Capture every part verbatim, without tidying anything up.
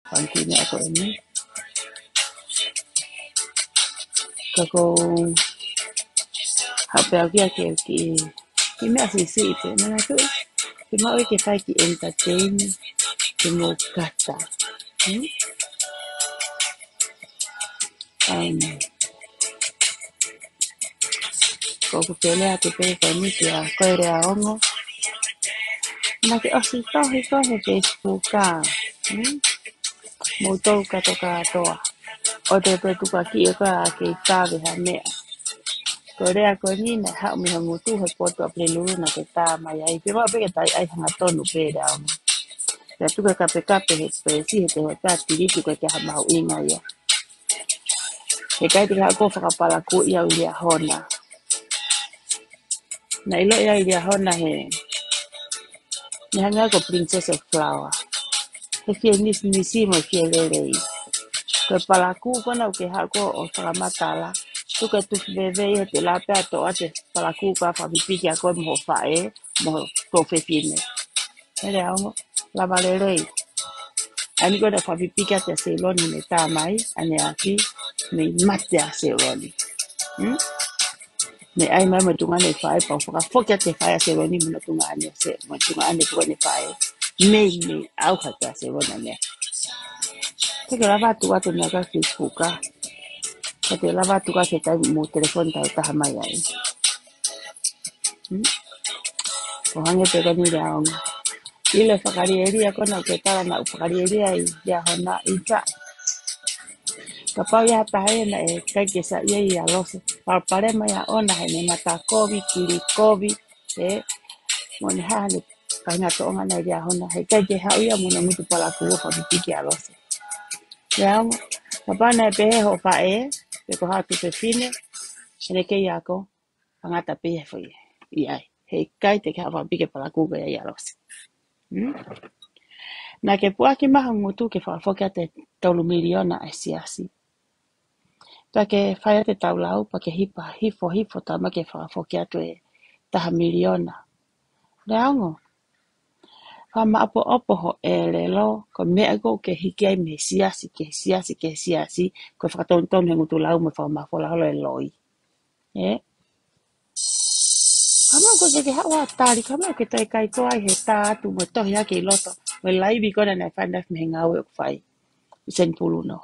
Fanga kiʻi meʻa ko eni. Ka ʻoku ou haʻu pē au ki he kiʻi, kiʻi meʻa siʻisiʻi pē. Manatuʻi, ke maʻu ke fai kiʻi entertain, ke mou kata. Hmm? Um, ko ʻeku pele atu pē ko eni kia koe Leaongo. Naʻa ke ʻosi tohi ko ē he Facebook ā. Hmm? Mou tau katoa katoa. ʻOua te te tuku ā kiʻi ʻe koe ʻa ke ʻi tave ha meʻa. Ko e lea ko eni naʻe haʻu mei he ngutu he potu ʻApelilulu naʻa ke tā mai ai. Pea maʻu pē ke tai ai hangatonu pē Leaongo. Pea tuku e kapekape he peesi he te hota tilitu ko e ke ha mahuʻinga ia. He ʻikai te ke haʻu ʻo fakapalakū ia ʻo Liahona. Naʻe ʻiloʻi ʻa Liahona he, ne hangē ko Princess of Flower. He fie nisinisi mo e fie lelei. Ko e palakū ko ena ʻoku ke haʻu ko ē ʻo fakamatala. Tuku e tufi veve ia he te lava pē ʻo toʻo atu e palakū ko ē ʻo fakapipiki ʻa koe mo ho faʻē, mo ho tuofefine. He Leaongo, lava lelei. ʻA eni ko ē naʻe fakapipiki atu ʻa Seuloni mei tā mai, ʻaneafi, mei mate ʻa Seuloni. Hmm? Mei ʻai mai mo e tuongaʻane e faʻē pea u fakafoki atu e faʻē ʻa Seuloni mo e tuongaʻane ʻa Se-, mo e tuongaʻane ko ē ʻene faʻē. Mei, mei ʻauha atu ʻa Seuloni ʻanea. Te ke lava atu atu meʻa ka Facebook ā. Ka te lava atu ka ke kai mo telefoni tau taha mai ai. Hmm? ʻO hangē pē ko eni Leaongo. ʻIlo e fakalielia ko ena ʻoku ke tala naʻa ku fakalielia ai Liahona ʻi taʻe. Kapau ʻe ʻi ai ha taha ia naʻe ʻikai ke saiʻia ʻia Lose. Palopalema ia ʻoʻona heʻene mata kovi, kili kovi, ē, mo ʻene hā haʻane kāinga tōʻonga naʻe Liahona. He ʻikai ke haʻu ia mo hono ngutu palakū ʻo fakapipiki ʻa Lose. Leaongo, kapau naʻe pehē hoʻo faʻē, pe ko ha tuofefine, ʻene kei ako, ʻa ngata pē ia foʻi ʻi ai. He ʻikai te ke haʻu ʻo fakapipiki e palakū ko ia ʻia Lose. Hmm? Naʻa ke puʻaki mai ho ngutu ke fakafoki atu e tolu miliona ʻa e siasi. Pea ke fai atu e tau lau, pea ke hipa, hifo, hifo, tā mai ke fakafoki atu e taha miliona. Leaongo, fakamāʻopoʻopo ho ʻelelo, ko e meʻa ko ē ʻoku ke hiki ai mei he siasi, ki he siasi, ki he siasi, ko e fakatonutonu he ngutu lau mo e fakamafola holo e loi. Ē? Ka mou ko ke ke haʻu ʻo tali, ka mou ke toe kaikoa ai he tā atu mo e tohi hake ʻi loto, mo e laivi ko ena naʻe fai ʻanenai mei he ngāue ʻoku fai ʻi Senipulu Nō.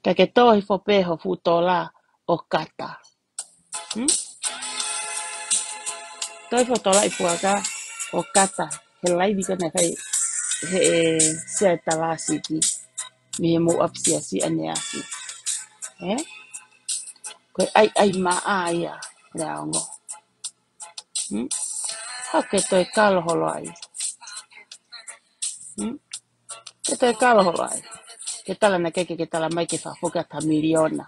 Ka ke tohi hifo pē ho fuʻu tola ʻo kata. Hmm? Tohi hifo tola ʻi puaka ʻo kata. He laivi ko ena naʻe fai he ʻe Sea Talasiki mei he mou ʻapi siasi ʻaneafi. Ē? Ko e ʻaiʻai maʻa ia, Leaongo. Hmm? Haʻu ke toe kalo holo ai. Hmm? Ke toe kalo holo ai. Ke tala naʻe ʻikai ke ke tala mai ke fakafoki atu ha miliona.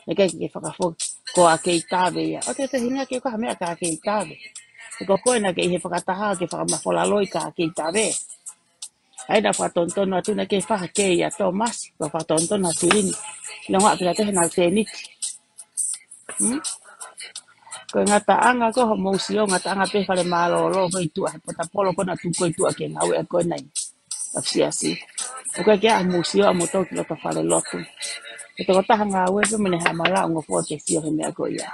Naʻe ʻikai ke ke fakafoki ko ʻa Keitave ia. ʻOua te te hinga ke ko ha meʻa kia Keitave. He ko koe naʻa ke ʻi he fakataha ke fakamafola loi kia Keitave. ʻA ia naʻa fakatonutonu atu naʻa ke fakahā kia Tōmasi, ko e fakatonutonu ʻa Silini. Naʻa ngā pila te he nau tēniti. Hmm? Ko e ngataʻanga ko ē homou sio, ngataʻanga pē fale mālōlō ko ē ʻi tuʻa he potapolo ko ena tuku ko ē ʻi tuʻa ki he ngāue ko ena ʻi ʻapi siasi. ʻOku ʻikai ke ʻi ai haʻamou sio ʻamoutolu ki loto falelotu. He tokotaha ngāue pē mo ʻene haʻamala ʻo ngofua ke sio he meʻa ko ia.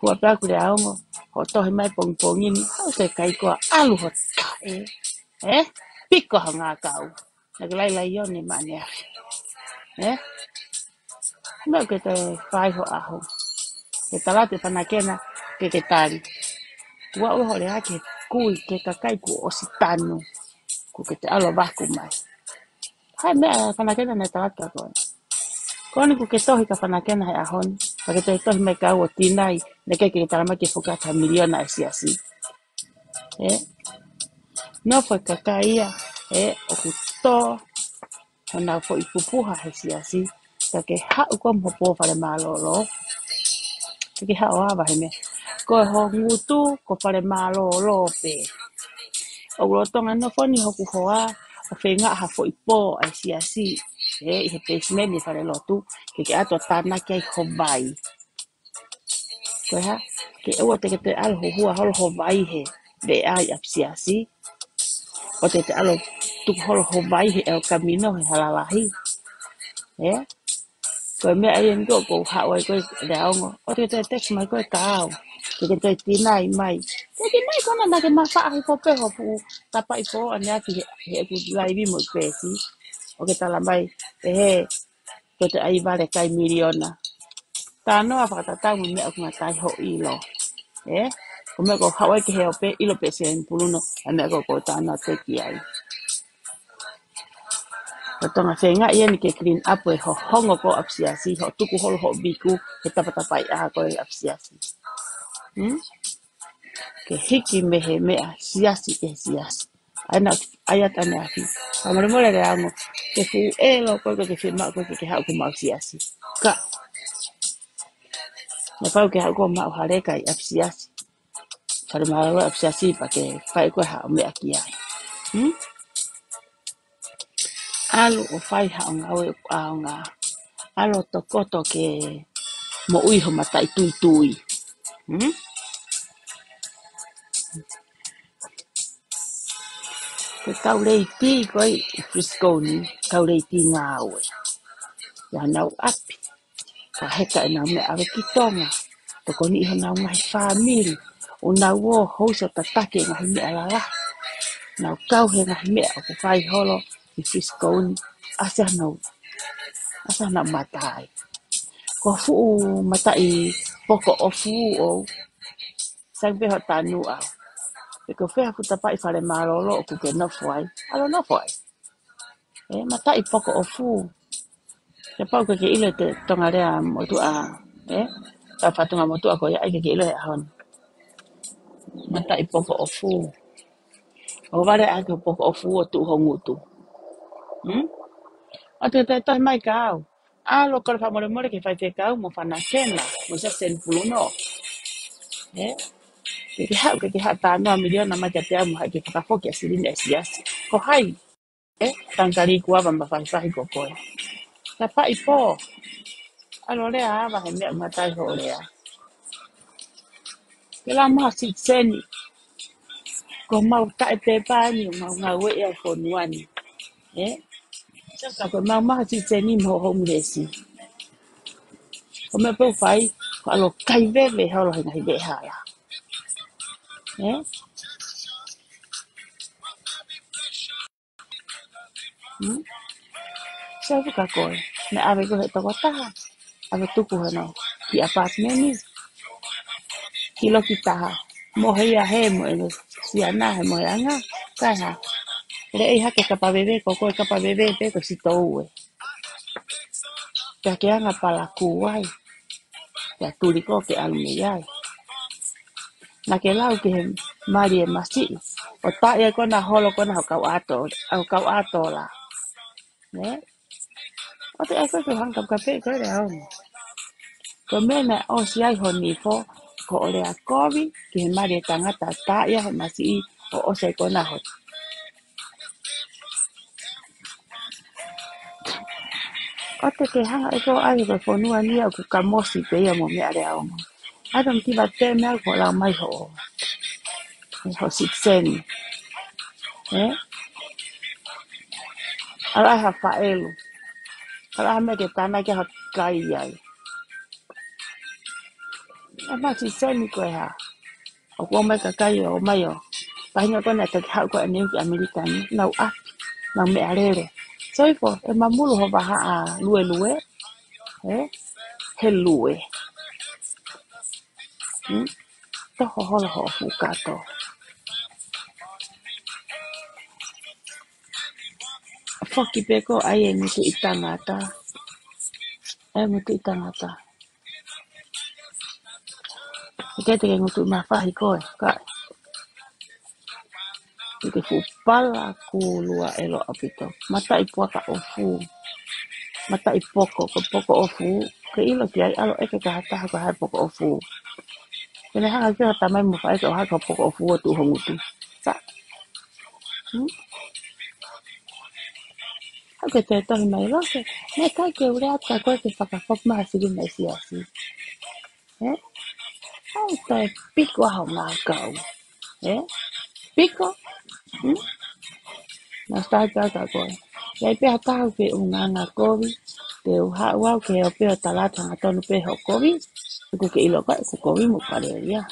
Hua pē ʻaku Leaongo, hoʻo tohi mai pongipongi ni, haʻu ke kaikoa ʻalu ho taʻe. Ē? Piko ha ngākau. Naʻa ke lailai ʻo ne maneafi. Ē? Meʻa ke te fai ho ʻaho. Ke tala atu e Fanakena ke ke tali. Kuo ʻosi holo ake kui ki he kakai kuo ʻosi tanu. Kuo ke te ʻalu ʻo vaku mai. Hai meʻa Fanakena naʻe tala atu kia koe. Ko eni kuo ke tohi kia Fanakena he ʻaho ni. Pea ke toe tohi mai kia au ʻo tinai. Naʻe ʻikai ke ke tala mai ke fakafoki atu ha miliona ʻa e siasi. Ē? Nofo e kakai ia, ē, ʻoku tō honau foʻi pupuha he siasi, ka ke haʻu koe mo ho pō fale mālōlō. Ke ke haʻu ʻo ava he meʻa. Ko ho ngutu, ko fale mālōlō pē. ʻOku lolotonga nofo ni hoku hoa, ʻo feinga ha foʻi pō ʻa e siasi, ē, ʻi he peisimeini falelotu, ke ke ʻatu ʻo tānaki ai ho vai. Ko e hā, ke ʻoua te ke toe ʻalu ʻo huhua holo ho vai he veʻe ʻi ʻapi siasi. ʻOua te ke toe ʻalu ʻo tuku holo ho vai he El Camino he hala lahi. Ē? Ko e meʻa ia ʻeni ko ē ʻoku ou haʻu ai ko ē Leaongo. ʻOua te ke text mai ko ē kia au. Ke ke toe deny mai. Ke deny ko ena naʻa ke mafaʻa hifo pē ho fuʻu tapaʻi pō ʻaneafi he, he ʻeku live mo e peesi. ʻO ke tala mai, ʻe he, ko e toe ʻai vale kai miliona. Talanoa fakatatau mo e meʻa ʻoku ngata ai ho ʻilo. Ē? Ko e meʻa ʻoku ou haʻu ai ki he ope, ʻilo pē Sen Puluno, ʻa e meʻa ko ē ʻoku ou talanoa atu ki ai. Ko e toenga feinga ia ʻeni ke clean up e hohongo ko ē ʻapisiasi, hoʻo tuku holo hoʻo viku, he tapatapaʻi ʻa ko ē ʻapisiasi. Hmm? Ke hiki mei he meʻa siasi ki he siasi. ʻAi na, ʻai atu ʻaneafi. Fakamolemole Leaongo. Ke fuʻu ʻelo ko ē ke fiemaʻu ko ē ke ke haʻu ki homau siasi. Ka. Naʻa pau ke haʻu ko ē maʻu hale kai ʻapisiasi. Fale mālōlō ʻapisiasi pea ke fai ko ē haʻo meʻa ki ai. Hmm? ʻAlu ʻo fai haʻo ngāue ʻoku ʻaonga. ʻAlu ʻo tokoto ke moʻui ho mataʻituitui. Hmm? Ko e kau leiti ko ē ʻi Frisco ni, kau leiti ngāue. ʻI honau ʻapi. Ka heka ʻenau meʻa ʻave ki Tonga. Tokoniʻi honau ngaahi fāmili. ʻO nau ō housi ʻo tataki e ngaahi meʻa lalahi. Nau kau he ngaahi meʻa ʻoku fai holo ʻi Frisco ni. ʻAsi ʻenau, ʻasi ʻenau mataʻi. Ko e fuʻu mataʻi poko ʻofu ʻoku sai pē hoʻo tanu au. Pe ko fē ha fuʻu tapaʻi fale mālōlō ʻoku ke nofo ai. ʻAlu ʻo nofo ai. Ē, mataʻi poko ʻofu. Kapau ke ke ʻilo e Tonga lea motuʻa, ē? Ka fatunga motuʻa ko ia ʻai ke ke ʻilo he ʻaho ni. Mataʻi poko ʻofu. ʻO vale ʻaki ho poko ʻofu ʻo tuʻu ho ngutu. Hmm? ʻOua te ke toe tohi mai kia au. ʻAlu ʻo kole fakamolemole ki he faifekau mo Fanakena, mo Sen Puluno. Ē? Ke ke haʻu, ke ke haʻu talanoa miliona mai kiate au mo haʻi ke fakafoki ʻa e silini ʻa e siasi. Ko hai? Ē, tangikali kuava mo e faʻifaʻi ko koe. Tapaʻi pō. ʻAlu ʻo lea ava he meʻa ʻoku ngata ai hoʻo lea. Ke lau mai ha sitiseni. Ko homau taʻe pepa ni, homau ngāue ʻi he fonua ni. Ē? Sasa ko homau maha sitiseni mo homeless. Ko e meʻa pē ʻoku fai, ko e ʻalu ʻo kai veve holo he ngaahi veʻe hala. Ē? Hmm? Sio atu kia koe, meʻa ʻave ko ē he tokotaha, ʻave tuku hono kiʻi apartment, kiʻi loki taha, mohe ia he mo e siana he moheʻanga, kae hā. Leʻei hake kapa veve, ko koe kapa veve pē ko e sitou ē. Pea ke anga palakū ai. Pea tuli ko ē ke ʻalu mei ai. Naʻa ke lau ki he mali e masiʻi. ʻO tā ia ko ena holo ko ena ho kau ʻato, ho kau ʻato la. Nē? ʻOua te ke ʻai koe ke hanga kape ko e lea ʻo. Ko e meʻa naʻe ʻosi ai ho nifo, ko hoʻo lea kovi, ki he mali e tangata tā ia he masiʻi, ʻo ʻosi ai ko ena ho. ʻOua te ke hanga ʻe koe ʻai ko e fonua ni ʻoku kamosi pē ia mo e meʻa lea ʻo. ʻAi tau kiva te meʻa ko e lau mai hoʻo. Ho sitiseni. Ē? ʻAlu ʻai ha faʻelu. ʻAlu ʻai ha meʻa ke tānaki ha kai ai. ʻA e maha sitiseni ko e hā. ʻOku ō mai kakai ʻo ō mai ʻo. Pahinga ko ena ʻe taki haʻu ko eni ki ʻAmelika ni. Nau ʻapi. Nau meʻalele. Sio hifo, ʻe mamulu ho vahaʻa luelue. Ē? He lue. Hmm? Toho holo ho fukato. Foki pē ko ē ʻai e ngutu ʻi tangata. ʻAi e ngutu ʻi tangata. ʻIkai te ke ngutu ʻi mafahi koe, ka. Ke ke fuʻu palakūlua ʻelo ʻaupito. Mataʻi puaka ʻofu. Mataʻi poko, ko e poko ʻofu. Ke ʻilo ki ai ʻalu ʻeke kia ha taha ko e hā e poko ʻofu. Ke ne hanga ki ha tamai mo faʻē ke ʻohake ho poko ʻofu ʻo tuʻu ho ngutu. Sa. Hmm? ʻOku ke toe tohi mai Lose. Naʻe ʻikai ke u lea atu kia koe ke fakafoki mai ha silini ʻa e siasi. Ē? ʻAi toe piko ʻa hoʻo ngākau. Ē? Piko? Hmm? Na start ka ka koe. ʻI ai pē ha taha ʻoku feʻunga ʻa e kovi, te u haʻu au ke u pē ʻo tala atu hangatonu pē hoʻo kovi, ʻoku ke ʻilo ko e, ko e kovi mo palelia.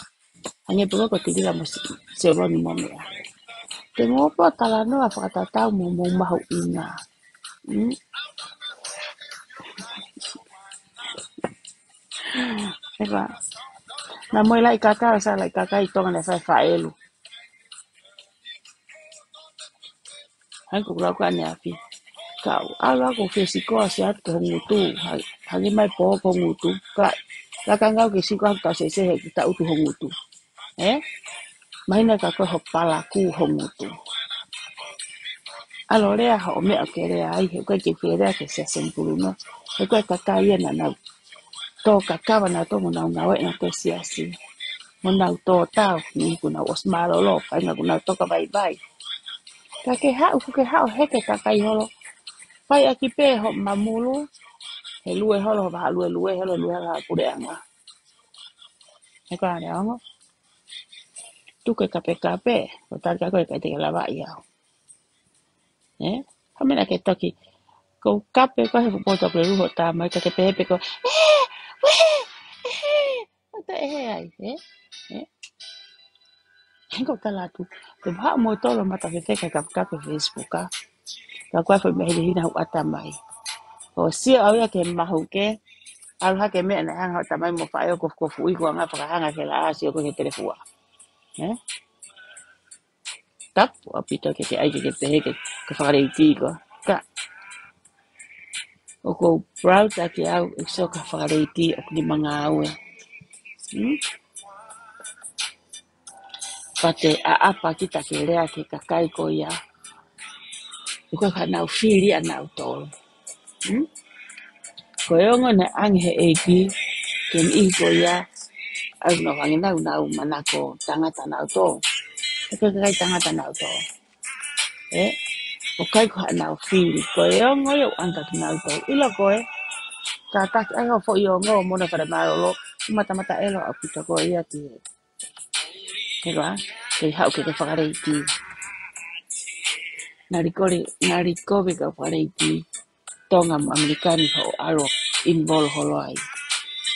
Hangē pē ko e tilila mo se, se loni mo meʻa. Te mo pō talanoa fakatatau mo mo mahuʻinga. Mm? Eva. Na mo e laʻi kaka, sa laʻi kaka ʻi Tonga ne fai faʻelu. Hai ko lau ka ne afi. Kau, ʻalu ʻo ke sikoa se atu ho ngutu. Hai, hagi mai pō ko ho ngutu. Ka, ka ka ngau ke sikoa ka se se he kita utu ho ngutu. Eh? Mahina ka ko ho palaku ho ngutu. ʻAlu ʻo lea hoʻo meʻa ke lea ai, he ko e ke ke lea ke se sen puluno. He ko e kakai ia naʻa nau tō kakava naʻa tō mo nau ngāue na ko e siasi. Mo nau tō tau, ni ku nau ʻosi mālōlō, fai ngā ku nau toka vaivai. Ka ke haʻu, ku ke haʻu heke kakai holo. Fai ʻaki pē ho mamulu, he lue holo, ho vaha lue lue, holo lue hala puleʻanga. He ko ane ongo. Tuku e kape kape, ko tali ka ko e kai te ke lava ʻi au. Eh? Ka mena ke toki, ko kape ko he fupo ta pule luho ta mai ka ke pehe pe ko, eh, weh, eh, o te ehe ai, eh? Eh? He ko tala atu, te maha mo tolo mata fefeka ka kape Facebook a. Ka kua fo mehe hina hu ata mai. Ko sio au ia ke mahu ke, ʻalu hake meʻa na hanga ʻo tamai mo faʻe ʻo kofu kofu i ko anga fakahanga ke la a sio ko he telefua. Eh? Tapu ʻaupito ke ke ai ke ke pehe ke, ke fakaleiti ko. Ka. ʻOku ou proud ʻaki au ʻeku sio ka fakaleiti ʻoku ni manga au e. Hmm? Pate ʻaʻapa kita ke lea ke kakai ko ia. ʻOku ka nau fili ʻa nau tolo. Hmm? Ko e ongo na ange he ʻEiki, ke ni ko ia, au no ange nau nau manako tangata nau tō. He ko e kakai tangata nau tō. Eh? ʻO kai ko haʻa nau fili. Ko e ongo ia ʻoku anga ki nau tō. ʻIlo ko e, ka taki ai ho foʻi ongo, mona fale mālōlō, mata mata ʻelo ʻaupito ko ia ki he. He loa, ke haʻu ke ke fakaleiti. Ngali kole, ngali kovi ka fakaleiti. Tonga mo ʻAmelika ni ho ʻalu involve holo ai.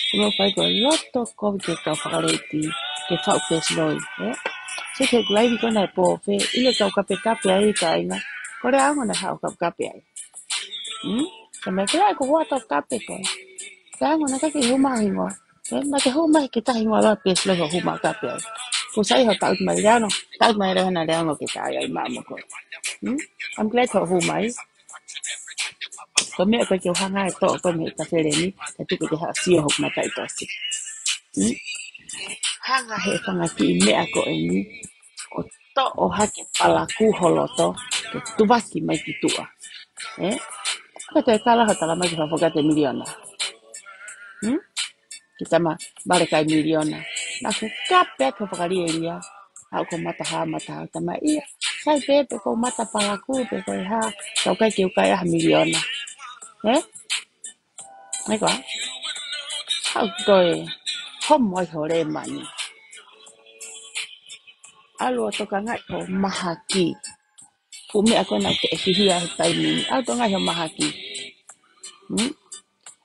Kulo pai ko loto kovi ke kau fakaleiti, ke fau pesiloi, eh? Se ke kulai vi ko na e pō fe, ʻile kau kape kape ai ka inga. Ko le ango na hau kape kape ai. Hmm? Ka mai kula ko hua tau kape ko. Ka ango na ka ke huma hingoa. Eh, na ke huma ke ta hingoa loa pesiloi ho huma kape ai. Ko sai ho tau mai leano, tau mai leano leano ke ta ai ai mamo ko. Hmm? I'm glad ho huma ai. Ko meʻa ko ke hanga e toʻo ko meʻa ka fele ni, ka tuku ke ha sio hoku mata i tosi. Hmm? Hanga he fanga kiʻi meʻa ko eni, ʻo toʻo hake palaku ho loto, ke tuvaki mai ki tuʻa. Eh? Ko te kala ha tala mai ke fafaka te miliona. Hmm? Kita ma, vale kai miliona. Na ku kape atu fakalielia. Au ko mata ha, mata ha, tama ia. Sai pepe ko mata palaku, pe ko e ha. Kau kai ke ukai ha miliona. Eh? Mai koa. Au ko e. Homo ai ho le mani. ʻAlu ʻo toka ngai ho mahaki. Fuʻu meʻa ko na ke e fihia he taimi ni. ʻAlu toka ngai ho mahaki. Hmm?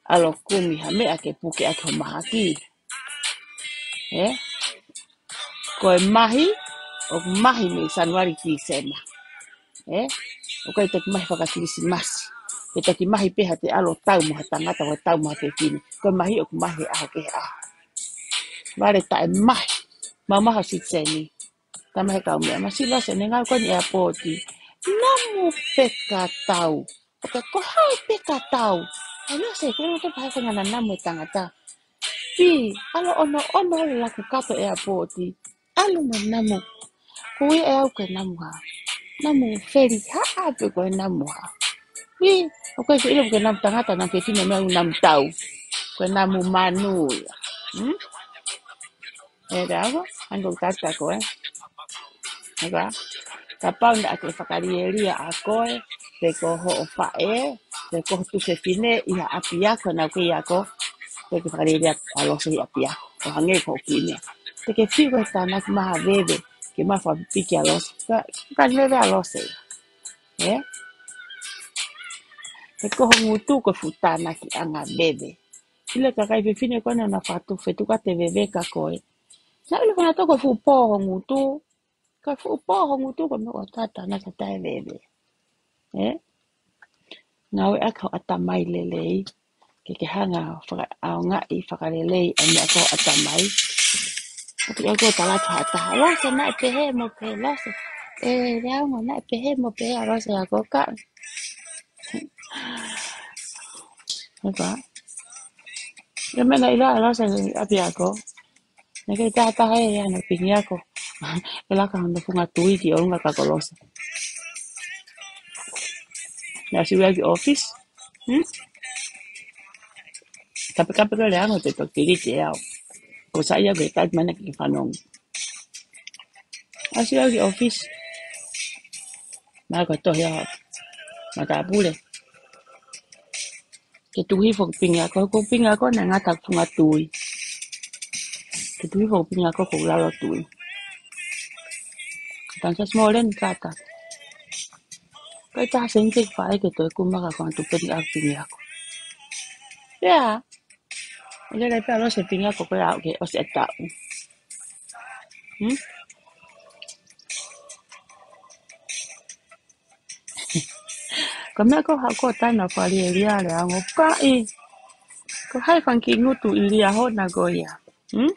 ʻAlu ʻo kumi ha meʻa ke puke ʻaki ho mahaki. Eh? Ko e mahi, ʻoku mahi mei Sanuali ki Sema. Eh? ʻOku ʻikai toki mahi faka Kilisimasi. Ke toki mahi pē ha te ʻalu ʻo tau mo ha tangata, ʻo tau mo ha fefine. Ko e mahi, ʻoku mahi he ʻaho ke he ʻaho. Vale taʻe mahi. Mau maha sitiseni. Tama he kau meʻa, ma sila se ne ngau ko ni airport. Namu peka tau. Oke, ko hau peka tau. Ai, na se, ko na te pahe ngana namu e tangata. Pi, ʻalu ono, ono laku kato airport. ʻAlu mo namu. Ko ia e au ke namu ha. Namu feli ha, pe ko e namu ha. Pi, ʻoku ke ʻilo ke namu tangata, namu fefine, namu, namu tau. Ko e namu manu ia. Hmm? E rava, ango tata ko e. Ega, kapau na ke fakalielia ʻa koe, pe ko hoʻo faʻē, pe ko ho tuku fefine, ʻi ha ʻapiako, na ke ako, pe ke fakalielia ʻa Lose ʻi ʻapiako, ʻo hangē ko kine. Te ke fiu ko e tānaki maha veve, ke mafa piki ʻa Lose, ka, ka veve ʻa Lose. ē? He ko ho ngutu ko e fuʻu tānakiʻanga veve. ʻIlo e kakai fefine ko ena naʻa nau fakatupu fetuku atu e veve kia koe. Naʻa ʻiloʻi fanato ko e fuʻu pō ho ngutu. Ko e fuʻu pō ho ngutu ko e meʻa ʻoku tātānaki atu ai e veve. Ē? Ngāueʻaki ho ʻatamai lelei. Ke ke hanga ʻo fakaʻaongaʻi fakalelei ʻa e meʻa ko e ʻatamai. ʻOku ʻikai ko e tala atu ha taha. Lose naʻe pehē mo pehē, Lose. ʻE, Leaongo naʻe pehē mo pehē ʻa Lose ʻa ko ka. Eka. Ia meʻa naʻe ʻiloa ʻa Lose ʻi ʻapiako. Naʻe ʻikai ke taha ʻe ʻi ai hano pingiako. ʻE laka hono funga tui ki ʻolunga kia Lose. Naʻe ʻasi ia ki ʻōfisi. Hmm? Kapekape ko Leaongo te toki liki ʻe au. Ko sa ia ke tati mana ki fanongo. ʻAsi ia ki ʻōfisi. Naʻe ko e tohi ʻa e matāpule. Ke tuku hifo e pingiako, ko e pingiako naʻe ngata he funga tui. Ke tuku hifo e pingiako ko e lalo tui. Tansa small and kata. Ko e taha sēniti ke fai ke toe kumi mai ka ko e tuʻu pē ʻa e pingiako. Ia. ʻE lele pē ʻa Lose e pingiako ko ia ʻo aʻu ki he ʻosi e taʻu. Hmm? Ko e meʻa ko ē haʻu ko e taina fali e lia Leaongo kaʻi. Ko hai fanga kiʻi ngutu ʻi lia hona ko ia. Hmm?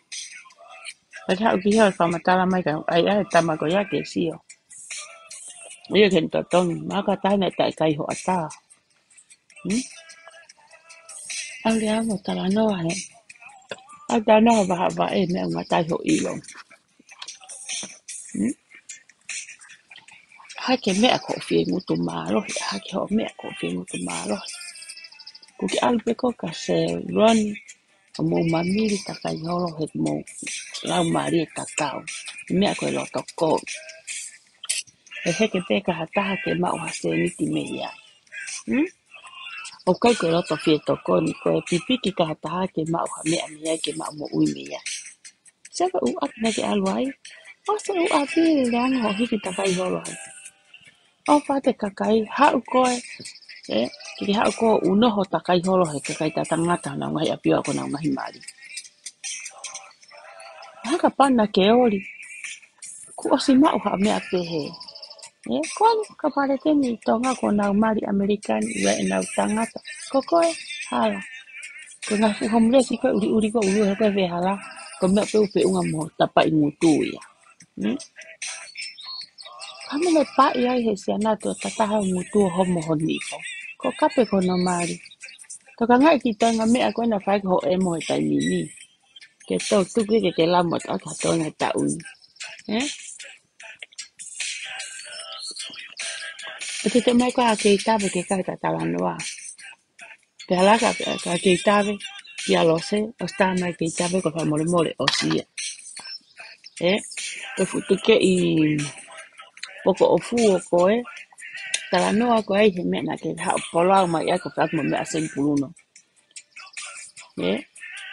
Pea ke haʻu ki hē ʻo fakamatala mai ka ai ai tama ko ia ke sio. ʻIo ke ne totongi. Maka taina e taʻekai ho ʻata. Hmm? ʻAlu Leaongo talanoa he. ʻAlu talanoa vaha vaha e meʻa ngata ai ho ʻilo. Hmm? Hake meʻa ko e fie ngutu mālohi, hake ho meʻa ko e fie ngutu mālohi. Ko ke ʻalu pē ko ka se roni, ʻo mou mamili takai holo he mou lau mali e tatau. Meʻa ko e loto kovi. He heke pē ka ha taha ke maʻu ha sēniti mei ai. Hmm? ʻOku ʻikai ko e loto fie tokoni ko e pipiki ka ha taha ke maʻu ha meʻa mei ai ke maʻu moʻui mei ai. Sio ki he ʻū ʻapi naʻa ke ʻalu ai. ʻOsi e ʻū ʻapi Leaongo ʻo hiki takai holo ai. ʻO fate kakai, haʻu koe. Ē, ke ke haʻu koe ʻo noho takai holo he kakai tatangata honau ngaahi ʻapi ʻo ko honau ngaahi mali. Haka pana ke oli. Kuo ʻosi maʻu ha meʻa pehē. Ē, ko eni ka palesiteni ʻi Tonga ko honau mali ʻAmelika ni ʻi ai ʻenau tangata. Ko koe, hala. Ko e ngaahi fuʻu homeless ko e ʻuliʻuli ko e ʻulu he ko e vehala. Ko e meʻa pē ʻoku feʻunga mo tapaʻi ngutu ia. Hmm? Ka mene paʻi ai he siana to tataha ʻo ngutu ʻo homo ho nipo. Ko kape ko hono mali. Tokangaʻi ki he toenga meʻa ko ena fai ko ho ʻemo he taimi ni. Ke tau tuku ke ke lamo atu ʻaki ha toenga he taʻu ni. Ē? ʻE te te mai ko ā kei tave ke kai ta talanoa. Pea laka pea ka kei tave, kia Lose, ʻosi tā mai kei tave ko e fakamolemole ʻosi ia. Ē, ko e fuʻu tukeʻi poko ʻofu ʻo ko e, talanoa ko ē he meʻa naʻa ke haʻu polau mai ai ko e fakamolemole meʻa sen puluno. Ē,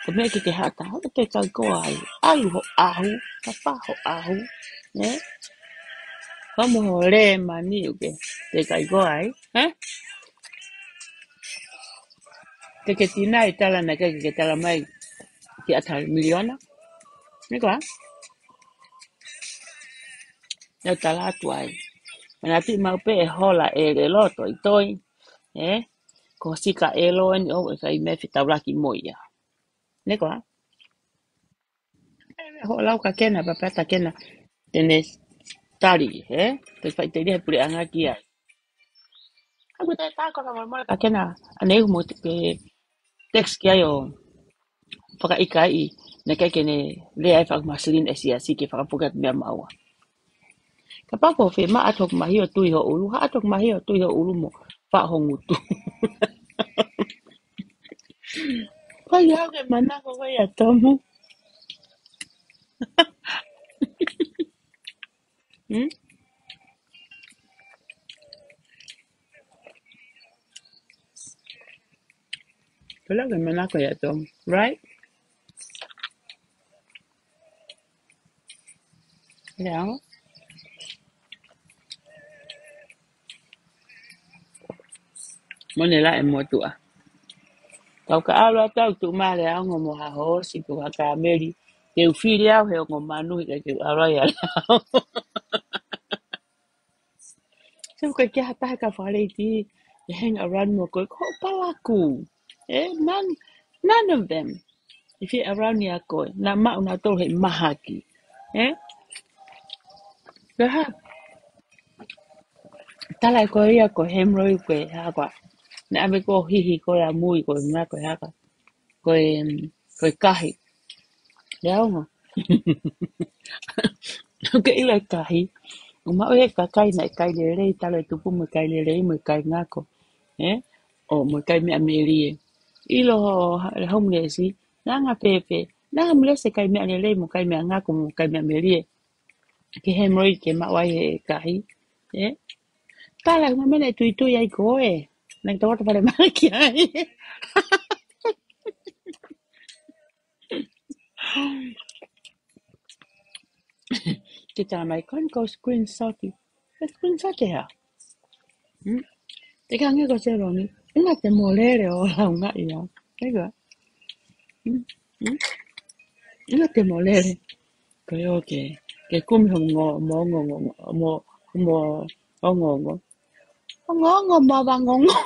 ko e meʻa ke ke hata, ʻo te kai ko ai, ʻalu ho ʻahu, kapa ho ʻahu, ē, homo ho lē mani ʻoku ke, te kai ko ai, ē? Te ke tina i tala na ke ke tala mai ki ata miliona. Ni koa? Nau tala atu ai. Manatuʻi maʻu pē e hola e le loto i toi. Ē? Ko sika e lo eni ʻo e kai me fetaulaki mo ia. Ni koa? Ho lau ka kena, papata kena. Te ne tali, ē? Te fai te lia he puleʻanga ki ai. Aku te tā ko fakamolemole ka kena, ʻaneu mo te ke text ki ai ʻo fakaʻikaiʻi, naʻe ʻikai ke ne lea e fakamasili e siasi ke fakapuka atu meʻa maua. Kapau ko e fiemaʻu ʻa e toki mahi ʻo tui ho ʻulu, ha toki mahi ʻo tui ho ʻulu mo faʻo ho ngutu. Ko ia ke manako ko ia Tomu. Hmm? Ko ia ke manako ia Tomu, right? Ia. Mo ne laʻe motuʻa. Kau ka ʻalu atu au tuʻu mai ʻa Leaongo mo ha hoosi pe ha kāmeli. Ke u fili au he ongo manu he ʻikai ke u ʻalu ai ʻa Leaongo. So ʻoku ʻikai ke ʻi ai ha taha ka faleiti, e hang around mo koe, ko hoʻo palakū. Eh, none, none of them. If you around ia koe, naʻa maʻu nautolu he mahaki. Eh? Ka ha, tala ʻe koe ia ko e hemorrhoid ko e hā koā. Naʻa me ko hihi ko e ʻamui ko e ngā ko e hā koā. Ko e, ko e kahi. Leaongo. Ke ʻilo e kahi. ʻO maʻu e kakai naʻe kai lelei, talo e tupu mo e kai lelei, mo e kai ngako. Eh? ʻO mo e kai meʻa melie. ʻIlo ho, ha, le homeless, nanga pepe. Nanga homeless e kai meʻa lelei, mo kai meʻa ngako, mo kai meʻa melie. Ke hemorrhoid ke maʻu ai he kahi. Eh? Tala, ʻuma mene tuitui ai koe. Nang tawata fale maki ai. Kita mai kon ko screenshot. E screenshot e ha. Hmm? Te kange ko se roni. Ina te molele o launga ia. Ega. Hmm? Hmm? Ina te molele. Ko yo ke. Ke kumi ho ngo, mo ngo ngo, mo, mo, ongo ngo. Ongo ngo, mo vangongo.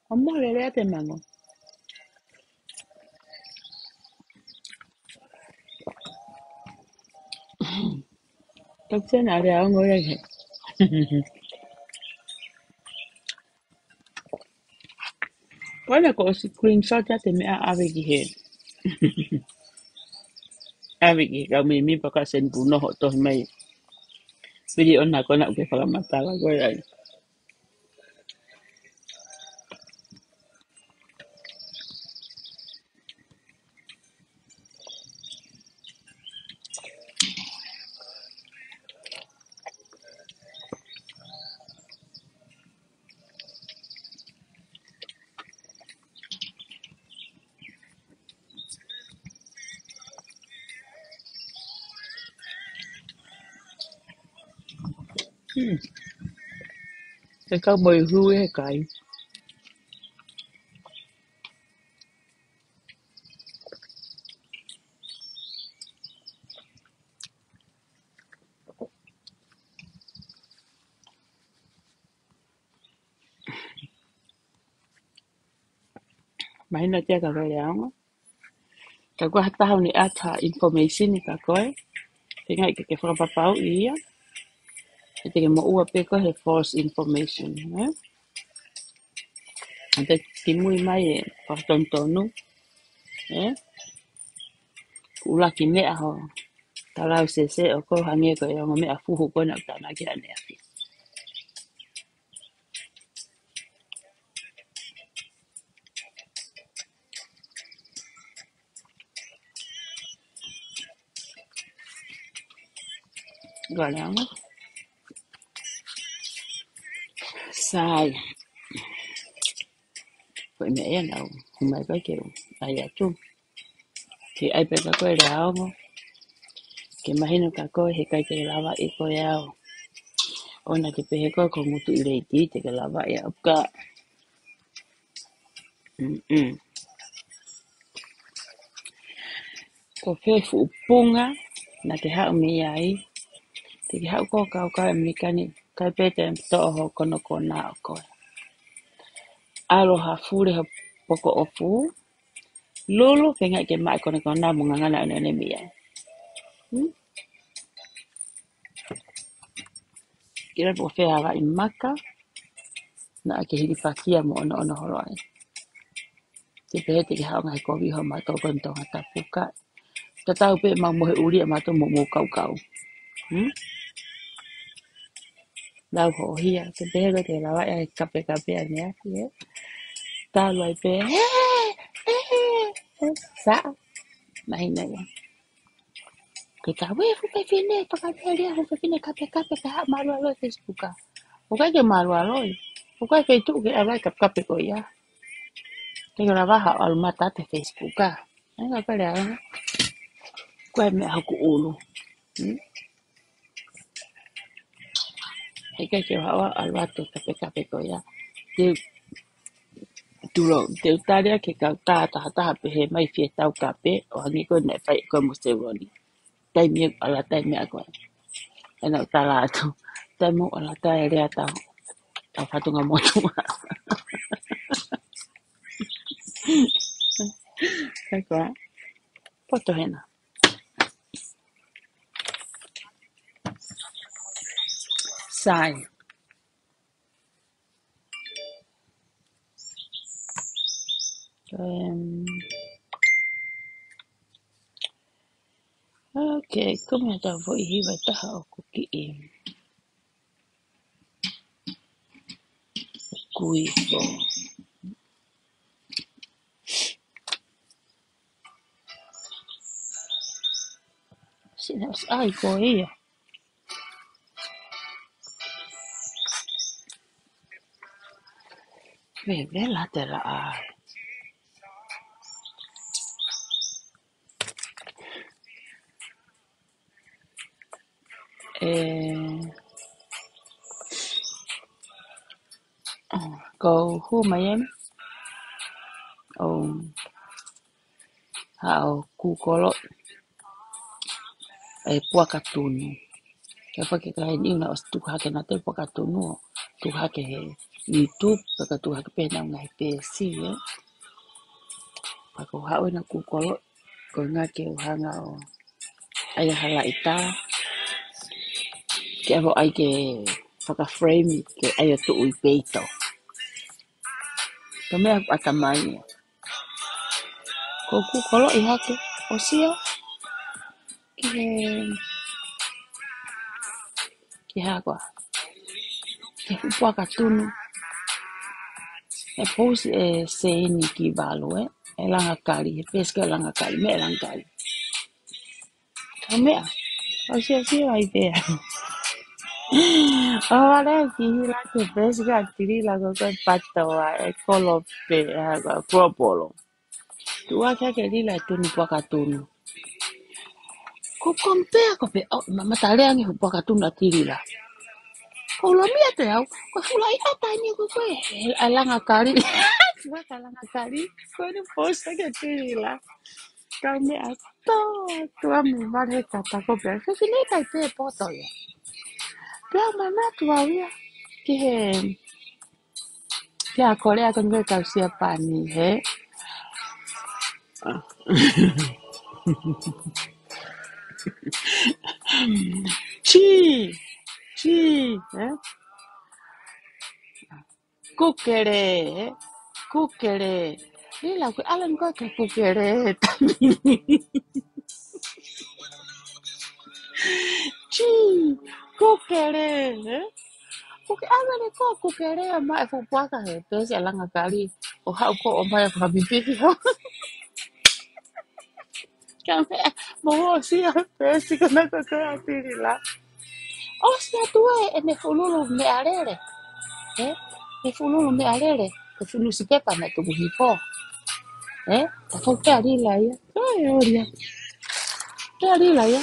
ʻO mo lele ʻa te mango. Tapu tena ʻa Leaongo ia he. Ko ena ko ʻosi screenshot ʻa te meʻa ʻave ki he. ʻAve ki he kau mimi paka sen puno ho tohi mai. Pili ona ko ena uke fakamatala ko e ai. Hmm. Te kau mo e hū e kai. Mahino tia ka koe Leaongo. Ka ko ha taha ʻoku ne ʻata information ka koe. Ke ngai ke ke fakapapau ia. He te ke moʻua pē koe he false information, eh? Ante kimui mai e fakatonutonu, eh? Kuo laki meʻa ho. Talau sese ʻo ko hangē ko e ongo meʻa fuhu ko na utana ki ane afi. Galeama. Sai. Ko e meʻa ia nau. Humai kai ke u. ʻAi atu. Ke ʻai pē ka koe Leaongo. Ke mahino ka koe he ʻikai ke lava ʻe koe au. ʻOua ke pehē koe ko ngutu ʻi leiti te ke lava ʻe au ka. Mm-mm. Ko fē fuʻu punga naʻa ke haʻu mei ai. Te ke haʻu ko kau kau ʻAmelika ni, kai pē te toʻo ho konokona ʻo koe. ʻAlu ha fule ho poko ʻofu. Lulu, ke ngai ke maʻa konokona mo ngangana ʻoneʻone mei ai. Hmm? Kila po fē Havaʻi maka, naʻa ke hili pakia mo ʻonoʻono holo ai. Te pehē te ke haʻu ngaahi kovi ho mātou ko e Tonga tapuka. Tatau pē mau mohe uli ʻa mātou mo mou kaukau. Hmm? Lau hoʻo hia, te pehē ko te lava ʻe kapekape ʻa ne afi, eh? Talu ai pē, eh, eh, eh, sa, mahina ia. Ke ta we fu pe fine, toka pē lia, fu pe fine kapekape, ka haʻu malu alo Facebook a. ʻOku ʻikai ke malualoi. ʻOku ʻikai feituʻu ke ʻalu ai kapekape ko ia. Te ke lava ha ʻalu mata te Facebook ka. ʻAi ka pele ʻalu. Ko e meʻa hoku ʻulu. Hmm? ʻIkai ke haʻu ʻalu atu kapekape ko ia. Te tulo, te u tali ʻa e kau tā tahataha pehē mai fie tau kape, ʻo hangē ko ē naʻe fai ko ē mo Seuloni. Taimi ʻe ala taimi ʻa ko ē. ʻE naʻu tala atu. Taimi ʻe ala taimi ʻe lea tau. Tau fatunga motu. Ka ko ē. Poto hena. Sai. Um, okay, ko e meʻa tau foʻi hiva ʻe taha ʻoku kiʻi kui ko. Sina ʻosi ʻai ko ia. Vevela te la ai. E, ko hū mai eni. ʻO, haʻu ʻo kūkolo. E puaka tunu. Ke fake ka heni una ʻosi tuku hake na te puaka tunu. Tuku hake he YouTube, pea ka tuku hake pē na ngaahi peesi, ē. Pea ko haʻu ena kūkolo, ko e ngā ke u hanga ʻo ʻai ʻa ha laʻitā. Ke ʻave ʻo ʻai ke fakaframe, ke ʻai ʻo tuʻu ʻi peito. Ko e meʻa ʻoku ʻatamai ia. Ko e kūkoloʻi hake, ʻo sio. Ki he, ki he hā koā. Ki he fuʻu puaka tunu. ʻE pousi ʻe Seini ki valu, ē. ʻE langa kali, he peesi ko e langa kali, meʻa langa kali. Ka meʻa, ʻo sio sio ai pea. ʻO vale ki hila ke peesi ka tili la ko ko e patoa, ʻe kolope, ʻe hā koā, kuapolo. Tuʻu hake ke lila ʻe tunu puaka tunu. Ko compare ko pē, ʻo, ma, ma tale ange hu puaka tunu ʻa tili la. Ko ula mia te au, ko hula i ata ni ko ko e, ʻa langa kali. Puaka langa kali, ko eni posa ke tili la. Ka meʻa tō, tuʻa mi vale he kata ko pē. Ke kine kai pē poto ia. Pea ma na tuʻa ia. Ki he, kia Kolea ko nge kau Siapani, he? Chi, chi, he? Kukele, he? Kukele. Lila, ko e ʻalu eni ko ē ke kukele. Chi, kukele, he? Ko ke ʻalu eni ko ē kukele, ʻomai e fuʻu puaka he, peesi ʻa langa kali. ʻO haʻu ko ē ʻomai e fakapipiki ho. Ka meʻa, mo ʻosi ʻa peesi ko na ko ko ʻa tili la. ʻOsi atu ē, ʻene fululu meʻalele. Ē? ʻE fululu meʻalele. Ko e fuʻu nusipepa naʻe tuku hifo. Ē? Ka fou pea lila ia. Ai, ʻo lila. Pea lila ia.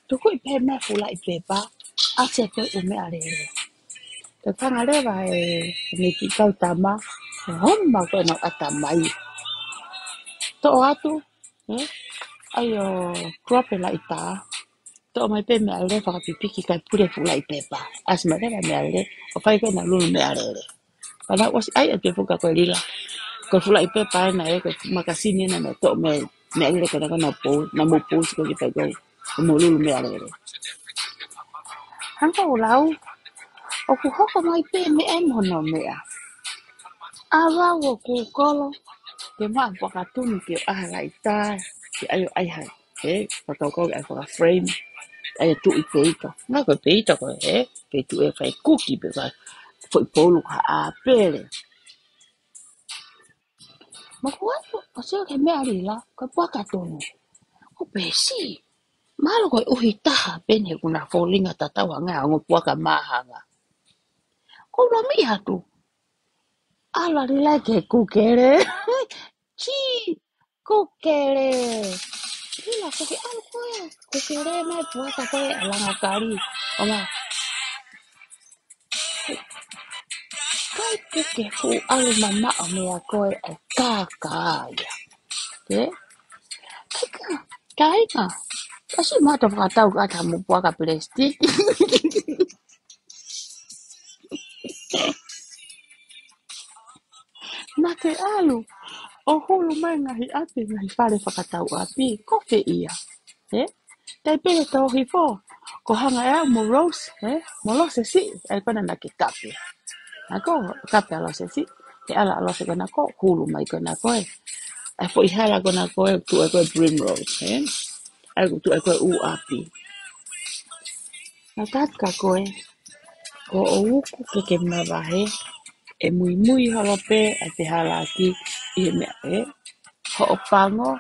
Tuku ʻi pē meʻa fulaʻi pepa. ʻAsi atu ʻo meʻalele. Te tanga leva e, e meʻa ki kau tama. Homa ko ena ʻatamai. Toʻo atu. Ē? ʻAi ʻo drop e laʻitā. Toʻo mai pē meʻalele fakapipiki kae pule fulaʻi pepa. ʻAsi mai leva meʻalele. ʻO fai ko ena lulu meʻalele. Pea naʻa ku ʻosi ʻai atu e fuka ko e lila. Ko e fulaʻi pepa ena ē, ko e makasini ena naʻe toʻo mei, meʻalele ko ena ko ena pou, naʻa mou pousi ko e ki fai ko e, ko e mou lulu meʻalele. Hanga ʻo lau, ʻoku hoko mai pē meʻa mo hono meʻa. ʻAlu au ʻo kūkolo, ke maʻu puaka tunu ke ʻai ha laʻitā, ke ʻai ʻo ʻai ha, ē, fakakaukau ke ʻai fakaframe, ʻai ʻo tuʻu ʻi peito. Ngā ko e peito ko ē, ē, peito ʻe fai kuki pe fai, foʻi poulu ha ʻāpele. Ma ko atu, ʻo sio ki he meʻa lila, ko e puaka tunu. Ko e peesi. Mahalo ko e ʻuhi taha pē eni he kuo na fōlinga tatau ange ʻa e ongo puaka māhanga. Ko e ʻuluaki meʻa atu. ʻAlu ʻo lila ki he kukele. Tī, kukele. Lila ko e ʻalu ko ē, kukele mai puaka ko ē ʻa e langa kali. ʻO ma, kai kuke fu ʻalu mamaʻo meʻa ko ē ʻa e kākā ia. Ē? Kāinga, kāinga. Kasi mata fakatau ka ta mo puaka plastic. Naʻa ke ʻalu ʻo hulu mai ngaahi ʻapi, ngaahi fale fakatau ʻapi, ko fē ia. Ē? Tai pele tō hifo, ko hanga ʻe au mo Rose, ē? Mo Lose siʻi, ʻa ia ko ena naʻa ke kape. Naʻa ko kape ʻa Lose siʻi, he ʻalu ʻa Lose ko ena ko, hulu mai ko ena ko ē. ʻA e foʻi hala ko ena ko ē, tuʻu ai ko ē Primrose, ē? ʻA ia ko tuʻu ai ko ē ʻū ʻapi. Naʻa ke ʻatu ka ko ē, ko hoʻo uku ke ke mavahe, ʻe muimui holo pē ʻa e fehālaaki ʻi he meʻa ē, hoʻo pango,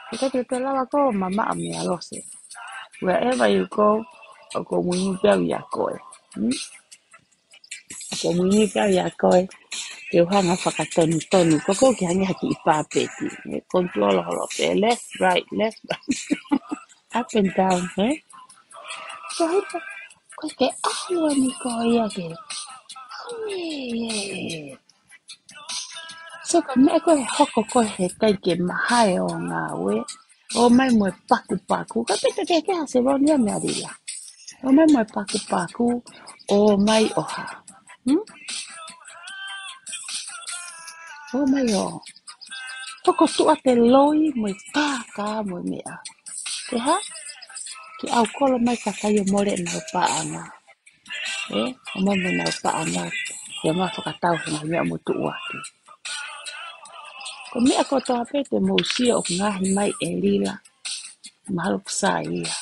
he ʻikai te ke lava koe ʻo mamaʻo meia Lose. Wherever you go, ʻoku ou muimui pē au ʻia koe. Hmm? ʻOku ou muimui pē au ʻia koe, ke u hanga fakatonutonu, ko koe ke hangē ha kiʻi pāpeti. ʻE control holo pē, left, right, left, right. Up and down, ē? Ko hita, ko e ke ʻalu eni ko ia ke. Ame, ē. So ko e meʻa ko ē hoko ko ē he ʻikai ke mahae ʻo ngāue. ʻO mai mo e pakupaku. Ka pita ke ke hase vau ni a meʻa lila. ʻO mai mo e pakupaku. ʻO mai ʻo ha. Hmm? ʻO mai ʻo. Toko tuʻa te loi mo e kākā mo e meʻa. Ke hā? Ke ʻalu kolo mai kakai ʻo mole ʻenau paʻanga. Ē, ʻo mai mo ʻenau paʻanga. Ke ma fakatau he ngaahi meʻa mo tuʻu ake. Ko e meʻa kotoa pē te mou sio ʻoku ngaohi mai ʻe Lila. Mahalo ʻoku sai ia.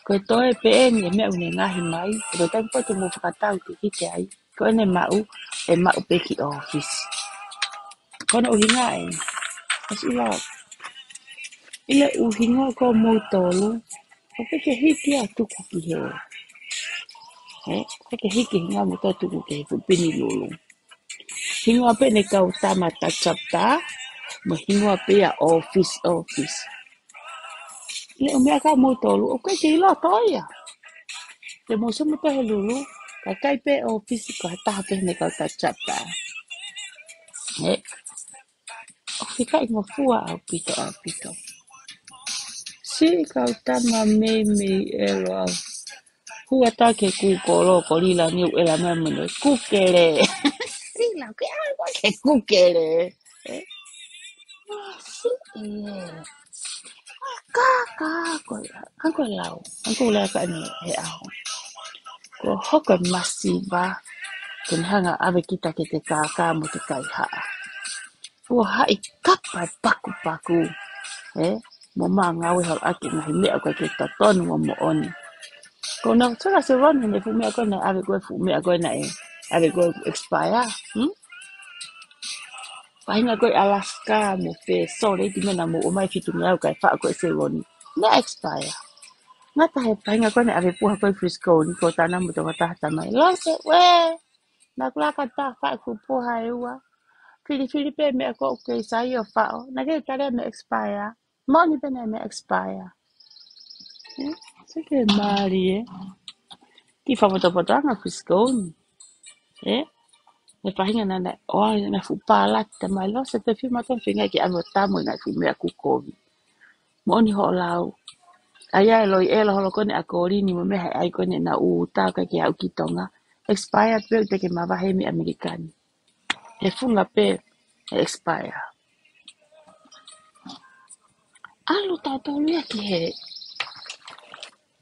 Ko e toe pē eni e meʻa ʻoku ne ngaohi mai. Ko e taimi ko ē te mou fakatau ke kite ai. Ko ʻene maʻu, ʻe maʻu pē ki ʻōfisi. Ko hono ʻuhinga ē. Kasi ila. ʻI he ʻuhinga ko moutolu. ʻOku ke hiki ʻa tuku ki he. Ē, ʻoku ke hiki hinga mo tō tuku ki he fuʻu pini lulu. Hingoa pē ʻene kau tama ta chapter, mo hingoa pē ia ʻōfisi, ʻōfisi. Leʻo meʻa ka moutolu, ʻoku ke ʻi loto ia. Te mou sio mo tō he lulu, ka kai pē ʻōfisi ko ha taha pē ʻene kau ta chapter. Ē, ʻoku ke kai ngofua ʻaupito, ʻaupito. Siʻi kau tama meimei ʻelo au. Hua ta ke kūkolo, ko Lila ni u ʻela mai mo ne kukele. Lila, ke ʻalu ke kukele. Ē? Siʻi ē. Kākā, ko ia. Ka ko e lau. Ka ko e lau ka ni he ʻaho. Ko hoko e masiva. Ke ne hanga ʻave kita ke te kākā mo te kaihaʻa. Kuo haʻi kapa e pakupaku, ē? Mo ma ngāue holo ʻaki ngaahi meʻa ʻoku ʻikai ke totonu mo moʻoni. Ko ʻena sela se vani he fuʻu meʻa ko ē naʻe ʻave ko ē fuʻu meʻa ko ē naʻe ʻave ko ē expire, hmm? Faʻahinga ko ē Alaska mo fē, sole ki mena mo ʻomai fitu meʻa ʻoku ʻikai faʻa ko ē se vani. Naʻe expire. Ngata he faʻahinga ko ē naʻe ʻave puha ko ē Frisco ni ko tana mo toka taha tamai. Lose, wē! Naʻa ku laka ta faʻa ku puha ʻe ua. Filifili pē meʻa ko ē ʻoku kei sai ʻo faʻo. Naʻa ke tale meʻa expire. Moʻoni pē naʻe meʻa expire. Ē? Seke mālie ē. Ki fakapotopoto anga Frisco ni. Ē? He faʻahinga naʻa, ʻo ʻai naʻa fuʻu pālata mai Lose te fima ton finga ke ʻave ʻo tamu ʻi ngaahi fuʻu meʻa kuo kovi. Moʻoni hoʻo lau. ʻAi ʻa e loi ʻelo holo ko eni ʻa Kolini mo e meʻa he ʻai ko eni naʻa ʻuta ka ke aʻu ki Tonga. Expire pē ʻoku te ke mavahe mei ʻAmelika ni. He funga pē he expire. ʻAlu tautolu ia ki he,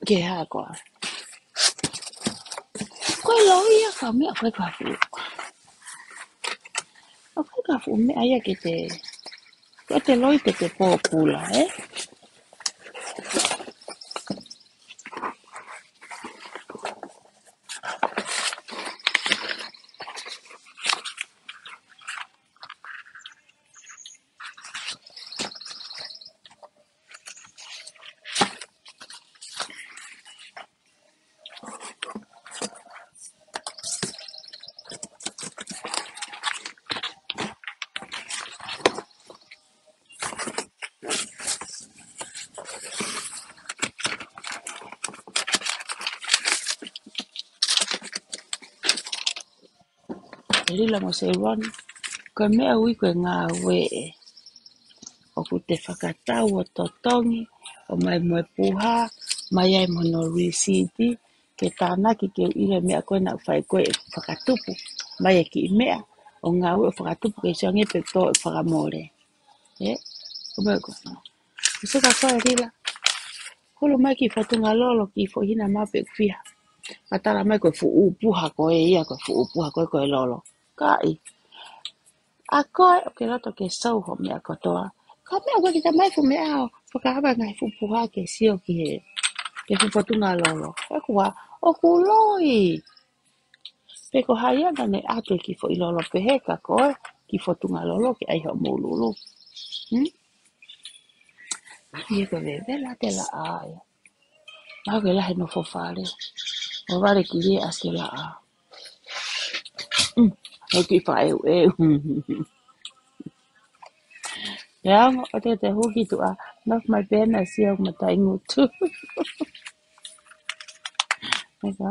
ki he hā koā. Ko e loi ia ka meʻa ko e ka fuʻu. ʻOku ʻikai ko ha fuʻu meʻa ia ke te, ko e te loi te te pōpula, ē? Lila mo Seuloni, ko e meʻa ui ko e ngāue ē. ʻOku te fakatau ʻo totongi, ʻomai mo e puha, mai ai mo hono lisiti, ke tānaki ke u ʻilo e meʻa ko ē naʻa ku fai ko ē ʻeku fakatupu, mai e kiʻi meʻa, ʻo ngāue ʻo fakatupu ke sio ange pe toe fakamole. Ē? Ko e meʻa ko ē. Ko e seka ko ē Lila. Hulu mai ki Fotunga Lolo ki Foʻi Hina Mape ʻoku fiha. Ka tala mai ko e fuʻu puha ko ē ia, ko e fuʻu puha ko ē ko e lolo. Kaʻi. ʻA koe ʻoku ke loto ke sou ho meʻa kotoa. Ka meʻa ʻoku ke tamai fuʻu meʻa ʻo fakahā mai ngaahi fuʻu puha ke sio ki he, ki he fuʻu Fotunga Lolo. ʻOku ua, ʻoku loi. Pe ko hai ia naʻa ne ʻatu ki Foʻi Lolo pehē ka ko ē ki Fotunga Lolo ke ʻai hoʻo moʻululu. Hmm? Ia ko e vevela te laʻā ia. Mau ke lahi nofo fale. ʻO vale ki lie ʻasi ke laʻā. Mm. ʻOku kiʻi faʻeʻuʻeu. Ia, ʻo te te huki tuʻa. Nofo mai pē na sio mata i ngutu. Eka.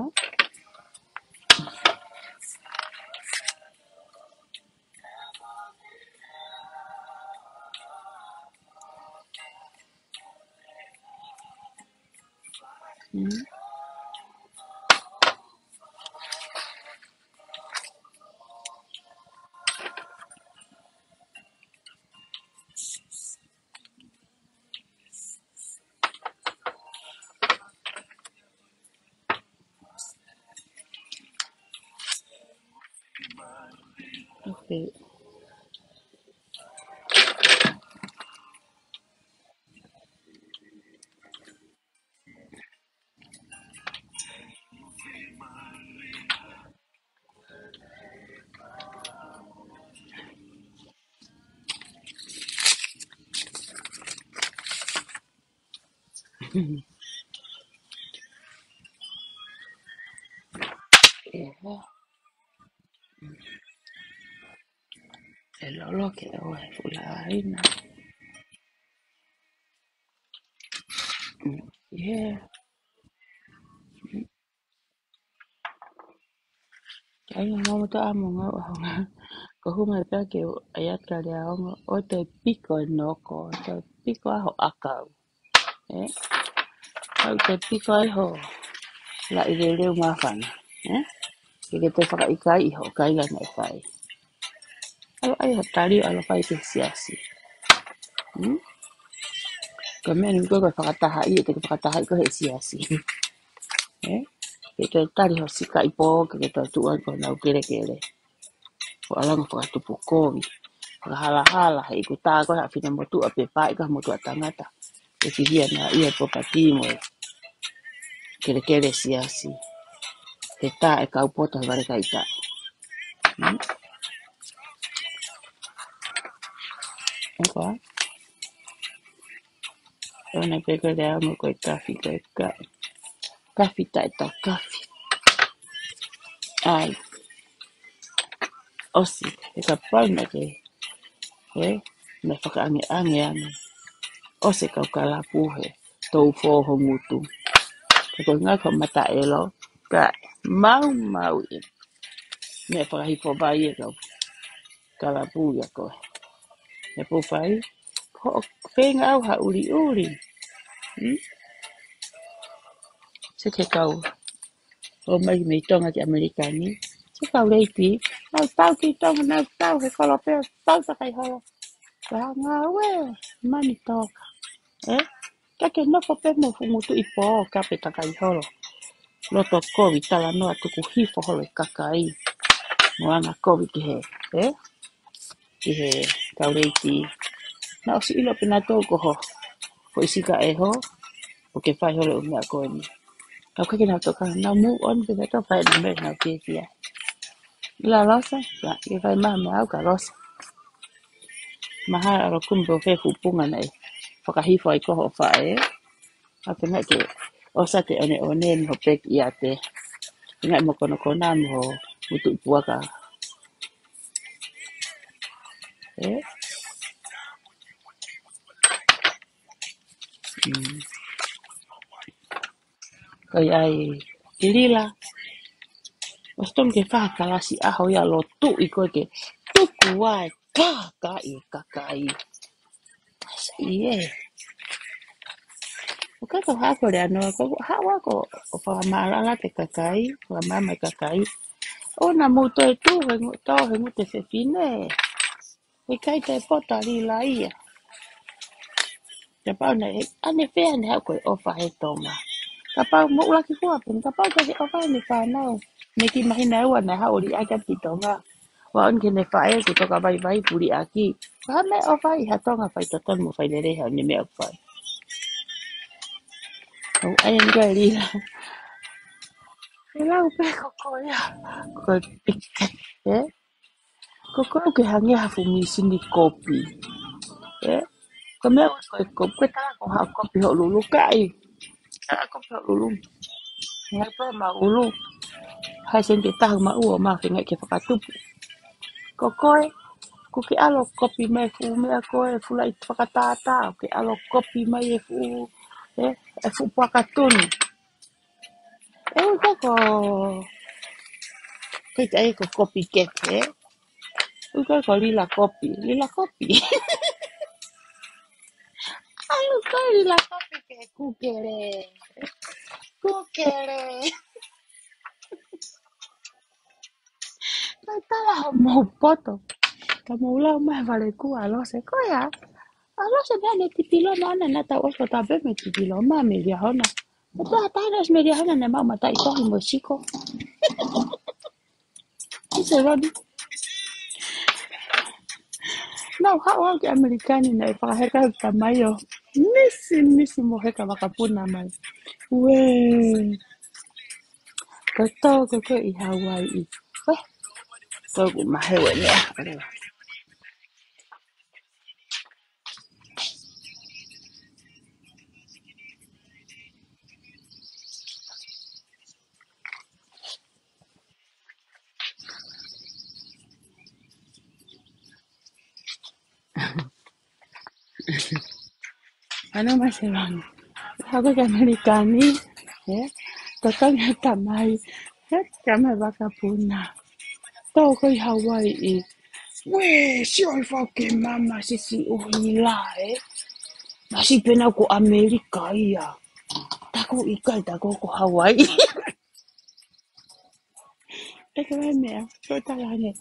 Mm. Okay. ʻE lolo ke ʻoua ʻe fuʻu laʻaina. Mm, yeah. Kainga ngau mata amo ngau ahonga. Ko huma e pea ke u ʻai atu ka lea ongo. ʻO te piko e noko, ʻo te piko aho ʻakau. Ē? Au te piko ai ho laʻi leleu māfana. Ē? Ke ke te fakaʻikaiʻi ho kainga naʻe fai. ʻAlu ʻai ho tali, ʻalu fai ke siasi. Hmm? Ko e meʻa ni ko e fakatahaʻi, ʻe te ke fakatahaʻi ko e he siasi. Ē? Ke te tali ho sika i pō, ke ke te tuʻu ai ko nau kelekele. Ko e ʻalu ange fakatupu kovi. Fakahalahala, he ʻiku tā ko e ha fine motuʻa pe paʻi ka motuʻa tangata. ʻE fihia na ia ko pati mo e kelekele siasi. He tā e kau poto he vale kaita. Hmm? Oka. ʻOna pē ko e lea mo ko e kafi ko e ka. Kafi taʻe ta kafi. ʻAi. ʻOsi, he kapau naʻa ke. Ē, naʻe fakaʻangeʻange ange. ʻOsi e kau kalapu he. Tou fō ho ngutu. Ka ko e ngā ko mata elo. Ka mau mau i. Meʻa fakahifo vai e kau kalapu ia ko ē. He pō fai, ko e feinga au ha ʻuliʻuli. Hmm? Se ke kau, ʻomai mei Tonga ki ʻAmelika ni. Se kau leiti, nau tau ki Tonga, nau tau he kolope, tau takai holo. Ka ngāue, mani toka. Ē? Ka ke nofo pē mo fuʻu ngutu i pō, ka pe takai holo. Loto kovi talanoa tuku hifo holo e kakai. Mo anga kovi ki he, ē? Ki he kau leiti. Naʻa ʻosi ʻilo pē nautolu ko ho. Ko e sika ʻe ho. ʻO ke fai holo e meʻa ko eni. Kau kake nau toka, nau move on pē nautolu fai na meʻa nau ke fia. ʻIla Losa, ia, ke fai maha mo au ka Losa. Maha ʻalu kumi pē ʻo fai e fuʻu punga naʻe fakahifo ai ko ho faʻē. ʻA pē naʻa ke ʻosi te ʻoneʻone ni ho peki ia te. Naʻe mo konokona mo ho utu puaka. Ē? Mm. Ko ia ai, Lila. ʻO Tonu ke fai ha kalasi ʻaho ia lotu ʻi ko ē ke tuku ai kākaaʻi e kakai. Sai ē. ʻOku ʻikai ko ha ko le ano ko ha wa ko ʻo fakamālala pē kakai, fakamāmā e kakai. ʻOua naʻa mou toe tō he ngu-, tō he ngutu e fefine. ʻIkai te poto a lila ia. Kapau naʻe, ʻanefē ʻene haʻu ko e ʻofa he Tonga. Kapau mo ʻulaki fua pē, kapau ko e ʻofa ʻene fānau. Naʻe kiʻi māhina ʻe ua naʻe haʻu ʻo liʻaki atu ki Tonga. ʻOua ʻoni ke ne faʻē kuo toka vaivai puli ʻaki. Ko ha meʻa ʻofa ʻi ha Tonga fai totonu mo fai lelei ha ʻene meʻa ʻoku fai. ʻOu, ʻai eni ko e lila. ʻE lau pē ko koe ia. Ko e pike, ē? Ko koe ʻoku ke hangē ha fuʻu mīsini kopi. Ē? Ko e meʻa ko e kopi, ko e tala ko ha kopi Honolulu kai. Tala kopi Honolulu. Ngai pō ma ulu. Hai sente taha ma ua ma ke ngai ke fakatupu. Ko koe, ko ke ʻalu ʻo kopi mai fuʻu meʻa ko e fuʻu laʻi fakatātā, ko ke ʻalu ʻo kopi mai e fuʻu, ē, e fuʻu puaka tunu. ʻE ui ko ko, ko e tai ko kopi kepe, ē? Ui ko ko lila kopi, lila kopi. ʻAlu ko lila kopi ke kukele. Kukele. Ka tala hoʻomou poto. Ka mou lau mai vale kua ʻa Lose. Ko ia. ʻA Lose naʻa ne tipiloma ana naʻa tau ʻosi ko tabe me tipiloma me Liahona. Ko tā tā na me Liahona ne mau mataʻitohi mo siko. Ise Rodi. Nau haʻu au ki ʻAmelika ni naʻe fakaheka ʻeku tamai ʻo misi, misi mo heka vakapuna mai. Uē. Ko tō ko ko ʻi Hawaiʻi. Uē. Ko ʻeku mahewe meʻa. Ano maselon. Hako ki ʻAmelika ni, ē? Totonu e tamai, ē? Tamai vakapuna. Tō ko ʻi Hawaiʻi. Uē, sio ʻi fau ke mama sisi ʻuhila, ē? Masi pena ko ʻAmelika ia. Taku ʻikai, taku ko Hawaiʻi. Eke mai meʻa, ko tala ange.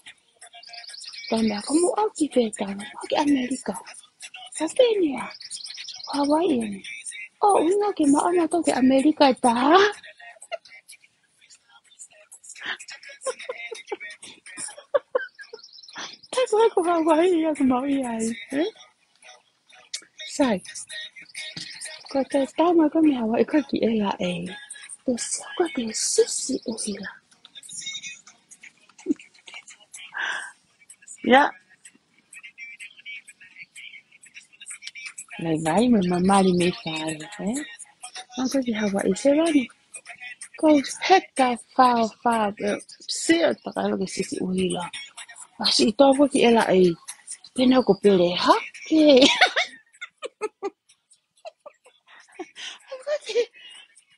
Tau meʻa, ko mou ʻalu ki fē tau, ʻalu ki ʻAmelika. Ka fē ni ā, Hawaiʻi eni. ʻO, ʻuhinga ke maʻa na tau ki ʻAmelika ʻe taha. Taku ē ko Hawaiʻi ia ko mau ʻi ai, ē? Sai. Ko te tau mai ko mi Hawaiʻi ko ki ʻela ē. Te sio ko te sisi ʻuhila. Ia. Nai vai me mamali me fai, ē? Anko ki Hawaiʻi se vani. Ko heka fao fao, ē, sio taka lo ke sisi ʻuhila. Masi tō ko ki ʻela ē. Pena ko pele hake. Hake,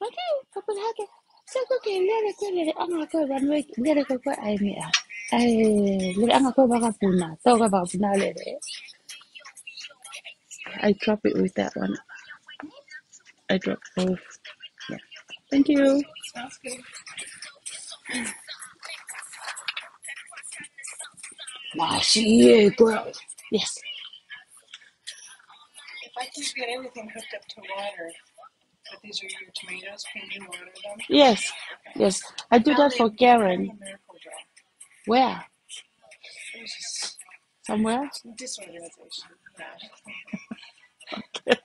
hake, ka pele hake. Sio ko ke lele ko lele anga ko runway, lele ko ko ai meʻa. Ai, lele anga ko vakapuna. Tō ko vakapuna lele. I drop it with that one. I drop both. Yeah. Thank you. Masi ē, girl. Yes. If I can get everything hooked up to water, but these are your tomatoes, can you water them? Yes, yes. I do that for Karen. Miracle Grow. Where? Somewhere? This organization. Yeah. Okay.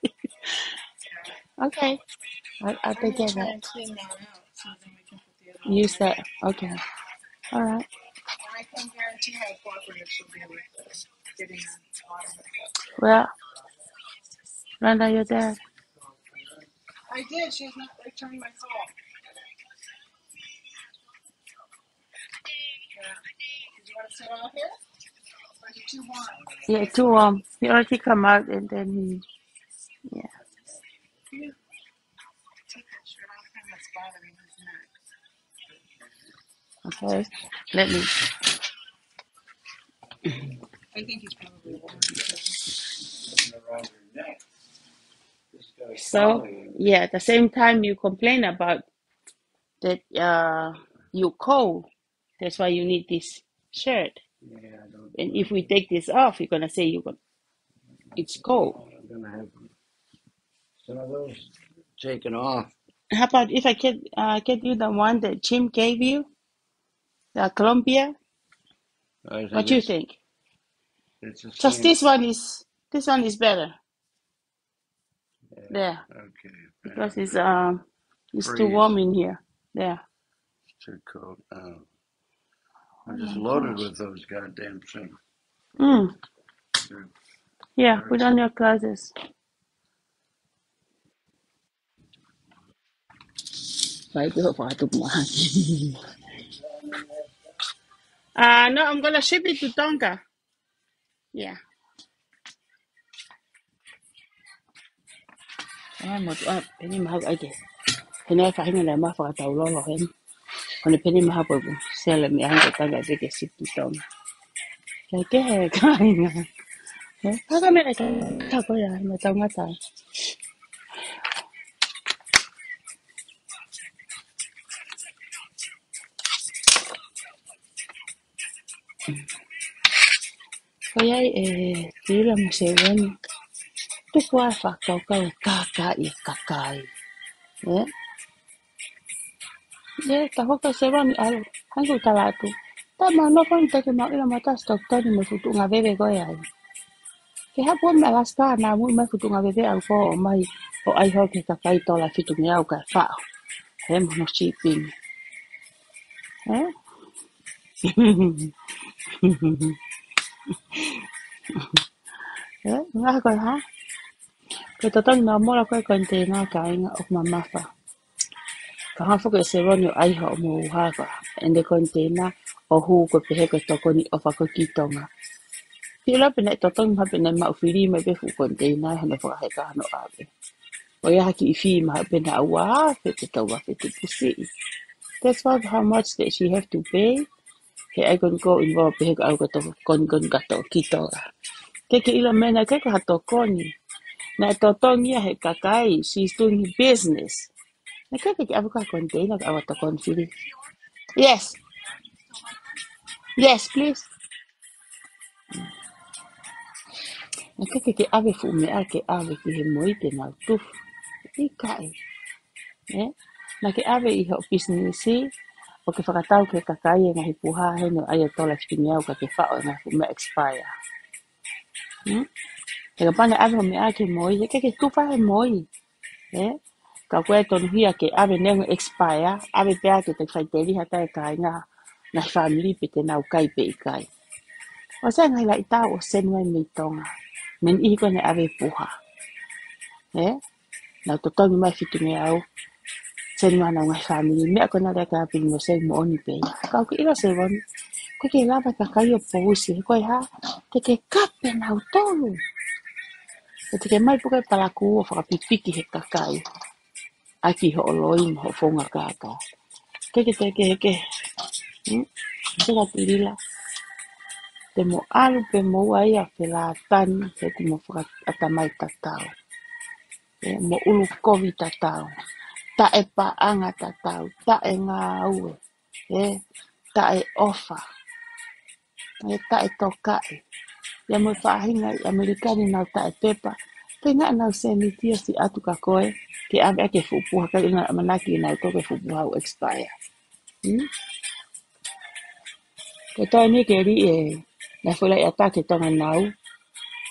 Okay. I, I think I got. Use that. Okay. All right. I can guarantee my cooperative should be with us. Getting on. Well, Rhonda, you're there. I did. She's not returning my call. Yeah. Did you want to sit out here? Or is it too warm? Yeah, too warm. He already come out and then he, yeah. Take that shirt off. That's bothering his neck. Okay, let me. So, yeah, at the same time you complain about that, uh, you cold. That's why you need this shirt. And if we take this off, you're gonna say you got, it's cold. I'm gonna have some of those taken off. How about if I get, uh, get you the one that Jim gave you, the Columbia? I think What do you it's, think? it's the Just same. This one is, this one is better. Yeah, There, okay. because it's, um, it's too Freeze. Warm in here. There. It's too cold. Oh. Oh I'm just my loaded gosh. With those goddamn things. Mm. Yeah. Yeah, All put right. On your glasses. Vai pē hoʻo fakatupu mai. Uh, no, I'm gonna ship it to Tonga. Yeah. Ai, mo tu, ah, peni maha ai ke. Peni ai fahinga le ma fakataulolo heni. Ko ʻene peni maha pō pō. Sele mi ango tanga te ke ship to Tonga. Ke ke he kāinga. He, haka me ka ta ko ia, mo tau ngata. Ko ia ʻe Tila mo Sevoni. Tuku ā e fakakaukau e kākaaʻi e kakai. Ē? Ē, ta hoka Sevoni ʻalu. Hangē ko e tala atu. Ta ma no kon te ke mau ila mata sto toni mo e fuʻu tuʻunga veve ko ē ai. Ke hapu mai Alaska na mu mai fuʻu tuʻunga veve au ko mai ʻo ʻai hoko ki he kakai tola fitungeau kae faʻo. He mo no shipping. Ē? Ē, ngā ko e hā? Ko e totongi ma mola ko e container kāinga ʻoku mamafa. Ka hafo ke Sevoni ʻo ʻai hoʻomo haka. ʻEne container ʻo hū ko e pehē ko e tokoni ʻofa ko ē ki Tonga. Tila pē naʻe totongi maha pē naʻe maʻu fili mai pē fuʻu container hano fakaheka hano ʻave. ʻO ia haki ʻi fī maha pē naʻa ua afe pe tau afe tupu siʻi. That's why how much that she have to pay. He ʻai koni ko involve pē he ka au ka toko koni koni ka toko ki Tonga. Ke ke ʻilo meʻa naʻe ʻikai ko ha tokoni. Naʻe totongi ia he kakai, she's doing business. Naʻe ʻikai ke ke ʻave ko ha container ka ʻave tokoni fili. Yes. Yes, please. Naʻe ʻikai ke ke ʻave fuʻu meʻa ke ʻave ki he moʻui te nau tufu. ʻIkai. Ē? Naʻa ke ʻave ʻi hoʻo pisinisi, ʻo ke fakatau ki he kakai e ngaahi puha heni ʻo ʻai e tola fitungeau ka ke faʻo e ngaahi fuʻu meʻa expire. Hmm? He kapau naʻe ʻave hoʻo meʻa ki he moʻui, he ʻikai ke tufa he moʻui. Ē? Ka ko e tonuhia ke ʻave neongo expire, ʻave pē ā ke te faʻiteliha ʻa e kāinga, ngaahi fāmili pe te nau kai pe ʻikai. ʻO se ngaahi laʻitau ʻo send mai mei Tonga. Mei he ʻihi ko ē naʻe ʻave puha. Ē? Nau totongi mai fitungeau. Send mai honau ngaahi fāmili. Meʻa ko ena lea ka pili mo se moʻoni pē ia. Ka ʻoku ke ʻilo Sevoni. Ko e ke lava e kakai ʻo pousi. He ko e hā? Te ke kape nautolu. He te ke mai puke palakū ʻo fakapipiki he kakai. ʻAki hoʻo loi mo hoʻo founga kākā. Ke ke te ke he ke. Hmm? Te ka Tilila. Te mo ʻalu pē mo ua ia pe lātani, he te mo fakaʻatamai tatau. Ē, mo ʻulu kovi tatau. Taʻe paʻanga tatau. Taʻe ngāue. Ē, taʻe ʻofa. Ē, taʻe tokaʻi. Ia mo e faʻahinga ʻi ʻAmelika ni nau taʻe pepa. Te ngaʻa nau sēniti ʻo siʻi atu ka koe, ke ʻave ʻaki e fuʻu puha kai ʻi he ʻamanaki ʻe nau toke fuʻu puha ʻoku expire. Hmm? Ko e toe ni ke li e, naʻe foʻi laʻi ʻatā ke Tonga nau,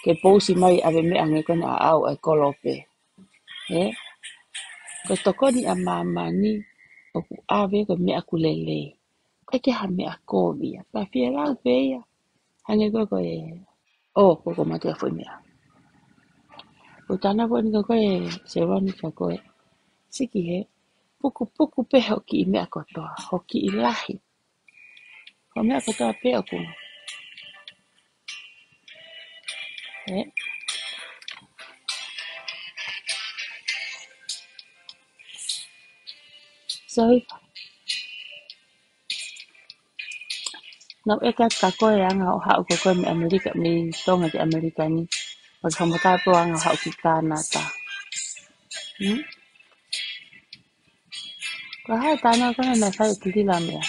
ke pousi mai ʻave meʻa hangē ko ena ʻaʻau ʻa e kolope. Ē? Ko e tokoni ʻa māmani, ʻoku ʻave ko e meʻa ʻoku lelei. ʻIkai ke ha meʻa kovi ia. Pea fie lau pē ia. Hangē ko e, ko e, ʻo, ko ko mate a foʻi meʻa. ʻO tana ko ni ko e, Sevoni ka ko e. Siki he, pukupuku pē hoʻo kiʻi meʻa kotoa, hoʻo kiʻi lahi. Hoʻo meʻa kotoa pē ʻoku. Ē? Sorry. Naʻu ʻeke atu kia koe e anga hoʻo haʻu ko koe mei ʻAmelika, mei Tonga ki ʻAmelika ni. Pea ke fakamatala pē ho anga hoʻo haʻu ki Kānata. Hmm? Ko e hā e talanoa ko ena naʻe fai ʻe Tilila meʻa?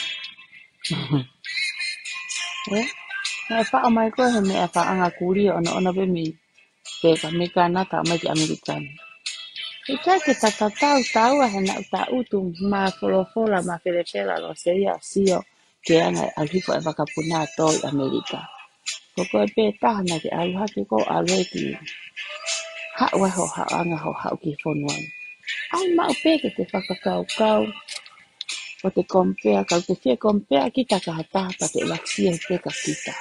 Ē? Naʻe faʻo mai koe he meʻa faʻa anga kulia ʻo na ʻono pē mei Peka mei Kānata mai ki ʻAmelika ni. ʻIkai ke ta tatau taua he naʻu tangutu mafolofola mafelefela loa seia ʻo sio ki he anga e ʻaluhifo e vakapuna ʻo tō ʻi ʻAmelika. Ko koe pē taha naʻa ke ʻalu hake ko e ʻalu ē ki haʻu ai hoʻo haʻu anga hoʻo haʻu ki he fonua ni. ʻAi maʻu pē ke te fakakaukau ʻo te compare, ka ʻoku te fie compare kita ki ha taha pea te ʻuluaki sio pē kia kita.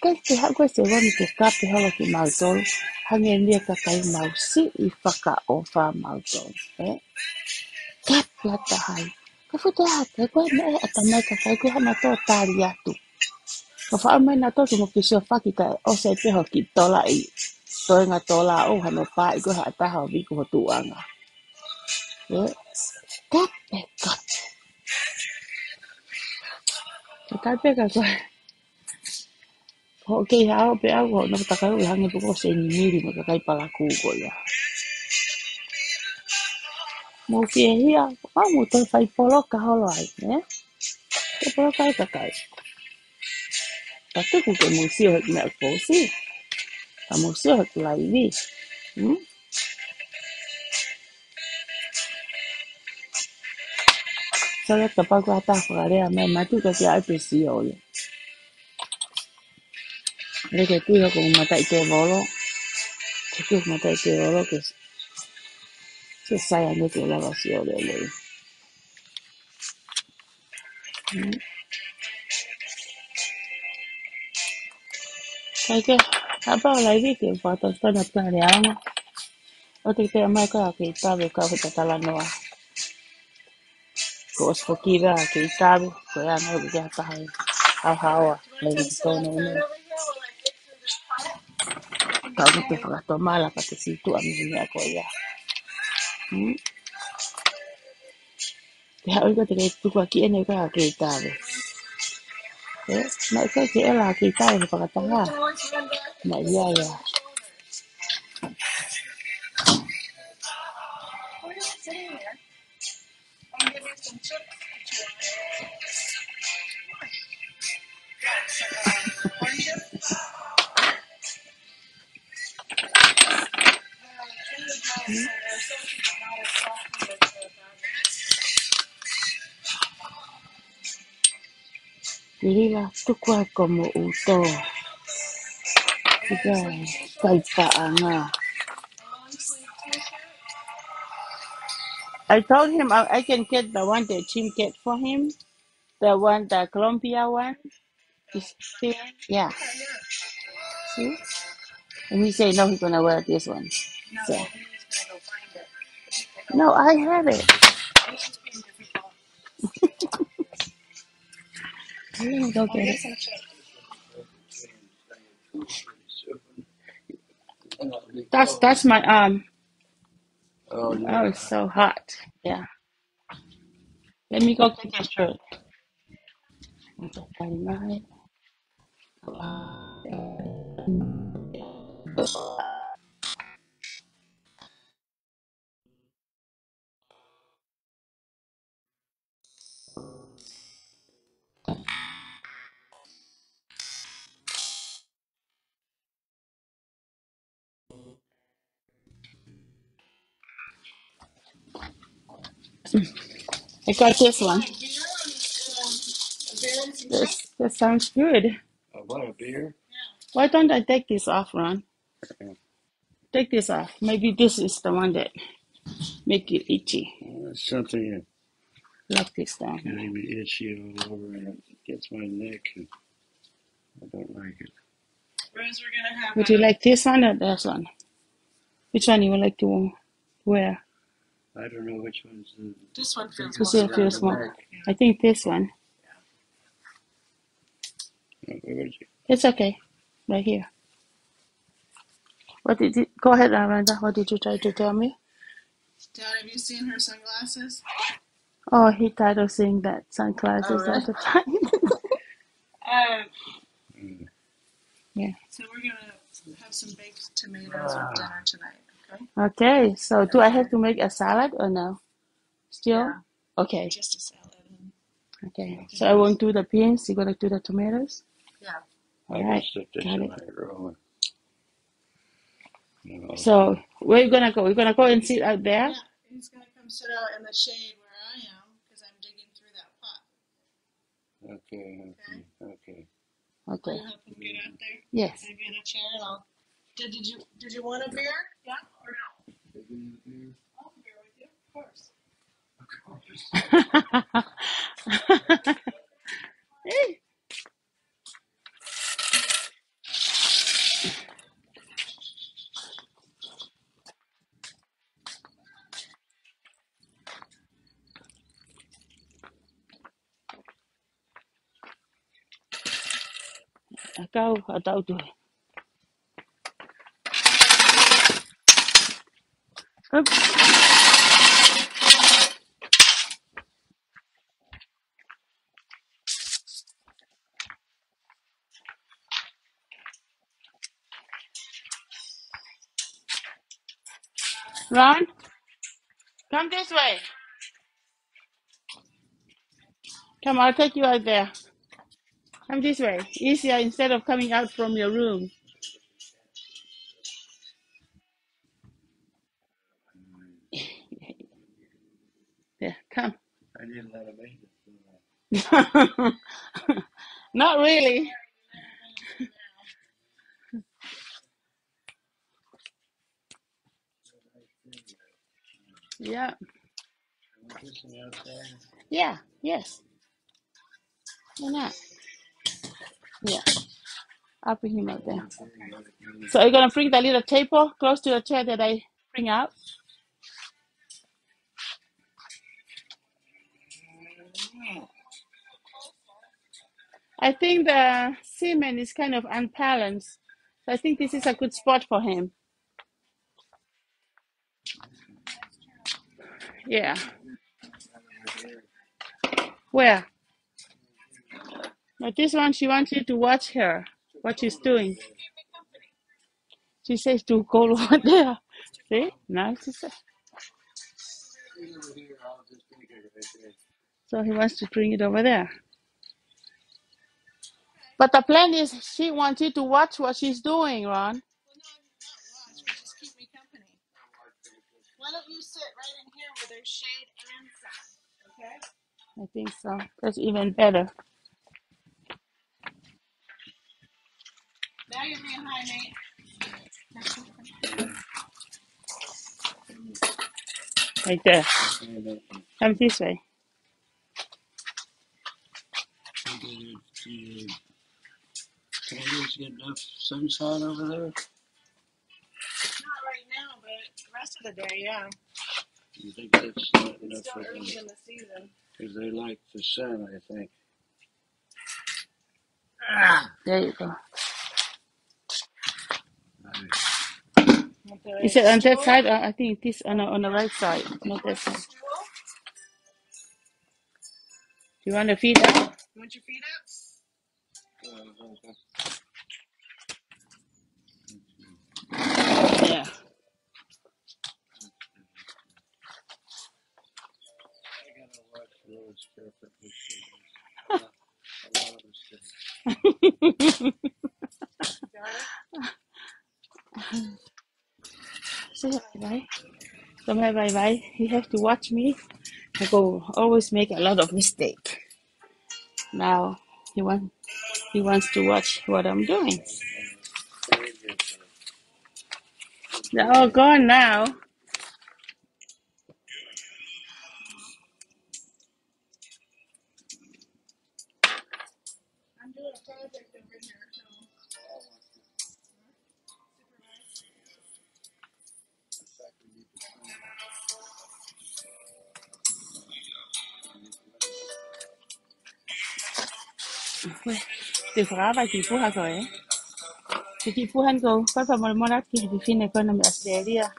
Kae ke haʻu koe Sevoni ke kape holo kimautolu, hangē ni e kakai mau siʻi fakaʻofa mautolu, ē? Kape ʻa taha ai. Ka futa ate, ko e meʻa ʻa e tamai kakai ko e hana tō tali atu. Ka faʻa mai na tō ki mo ki sio faki kae ʻosi ai pē hoki tola ʻi. Toenga tola ʻo hano pā ʻi ko ha taha ʻo viku ho tuʻanga. Ē? Kape, kape. Kape ka koe. Hoʻo kei hao pē au, hoʻo nofo takai ʻo hangē pē ko Seinimili mo e kakai palakū ko ia. Mou fiehia, ʻa mou toe fai poloka holo ai, ē? Fai poloka ai kakai. Ka tuku ke mou sio he meʻa ko si. Ka mou sio he laivi. Hmm? Sala kapau ko ha taha fakalea mai matu ka ke ʻai pē sio ia. Lele ke tui hoku mataʻi tēvolo. Ke tui hoku mataʻi tēvolo ke se sai ane ke lava sio lelei. Hmm. Kae ke, hapa o laivi ke fakatotonu atu ka leaonga. ʻO te te mai ka ke tave ka he talanoa. Ko ʻosi foki la ke tave, ko e anga ʻo ke taha e haohaoa, laivi ki tono ne. Ka ʻoku te fakatomala ka te situʻa mei he meʻa ko ia. Hmm? Te haʻu ika te ke tuku ʻaki ʻene ka ke tave. Ē, naʻe ʻikai ke ʻela ke tave he fakataha. Naʻe ʻi ai ia. Tilila, tuku ā ko mo ʻuto. Tika, kai paʻanga. I told him I, I can get the one that Jim get for him. The one, the Colombia one. You see? Yeah. See? And he said, no, he's gonna wear this one. So. No, I have it. I didn't go get it. That's, that's my, um, oh, it's so hot. Yeah. Let me go get that shirt. I got this one. This, this sounds good. I want a beer. Why don't I take this off, Ron? Take this off. Maybe this is the one that make you itchy. Uh, something like this down here. Maybe itchy all over and it gets my neck and I don't like it. Would you like this one or this one? Which one you would like to wear? I don't know which one's the... This one feels more comfortable. I think this one. It's okay. Right here. What did you, go ahead, Aranda. What did you try to tell me? Dad, have you seen her sunglasses? Oh, he tired of seeing that sunglasses all the time. Yeah. So we're gonna have some baked tomatoes for dinner tonight, okay? Okay, so do I have to make a salad or no? Still? Yeah. Okay. Just a salad. Okay. So I won't do the beans. You're gonna do the tomatoes? Yeah. All right. Got it. So where you gonna go? You're gonna go and sit out there? Yeah, he's gonna come sit out in the shade where I am because I'm digging through that pot. Okay, okay, okay. Okay. Will you help him get out there? Yes. I'll get a chair and I'll. Did, did you did you want a beer? Yeah or no? I'll have a beer with you, of course. Of course. ʻAkau, ʻatau tuhe. Up. Ron, come this way. Come, I'll take you out there. Come this way. Easier instead of coming out from your room. Yeah, come. I did a lot of maintenance, didn't I? Not really. Yeah. Yeah, yes. Why not? Yeah. I'll bring him out there. So you're gonna bring the little table close to the chair that I bring out? I think the cement is kind of unbalanced. So I think this is a good spot for him. Yeah. Where? But this one, she wants you to watch her, what she's doing. She says to go over there. See? Now she says. So he wants to bring it over there. But the plan is she wants you to watch what she's doing, Ron. Well, no, not watch, but just keep me company. Why don't you sit right in here where there's shade and sun, okay? I think so. That's even better. Now you're being high, Nate. Right there. Come this way. Can you get enough sunshine over there? Not right now, but the rest of the day, yeah. You think that's not enough for them? It's still early in the season. 'Cause they like the sun, I think. Ah! There you go. Is it on that side? Uh, I think this on the, on the right side, not that side. Do you want to feed up? You want your feet up? Yeah. Say hi, bye. Come here, bye bye. He has to watch me. I go always make a lot of mistake. Now he want he wants to watch what I'm doing. They're all gone now. I'm doing a project over here, so supervise. Te fakava ki puha ko e. Te ki puha ko papa mole mole ki ki fine ko na me Australia.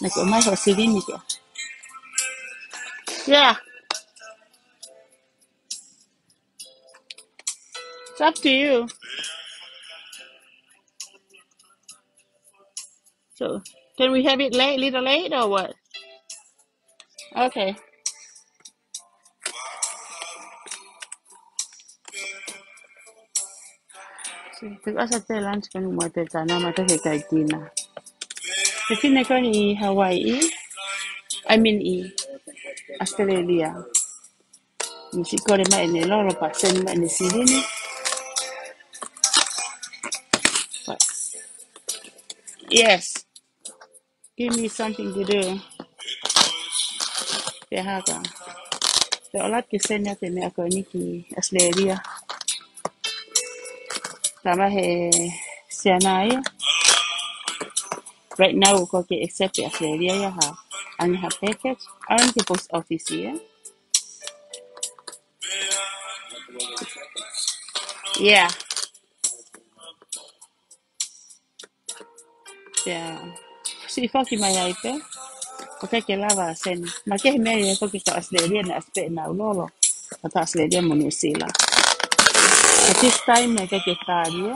Na ko mai ho silini ke. Yeah. It's up to you. So, can we have it late, little late or what? Okay. So, te asa te lunch kan mo te tana ma te kai tina. Te fine ko eni ʻi Hawaii. I mean ʻi Australia. Ni si kole mai ʻene lolo pea send mai ʻene silini. But, yes. Give me something to do. Pehē hake. Te ʻoua ke send ʻa e meʻa ko eni ki Australia. Tama he siana ia. Right now, ko ke accept Australia ia ha. ʻAnge ha package. ʻAnge ki post office ia. Yeah. Yeah. Siʻi foki mai ai pē. ʻOku ʻikai ke lava send. Ma ke he meʻa ia ko ke ka Australia na aspe na ulolo. Ka ta Australia mo New Zealand. But this time, ʻikai ke tali ia.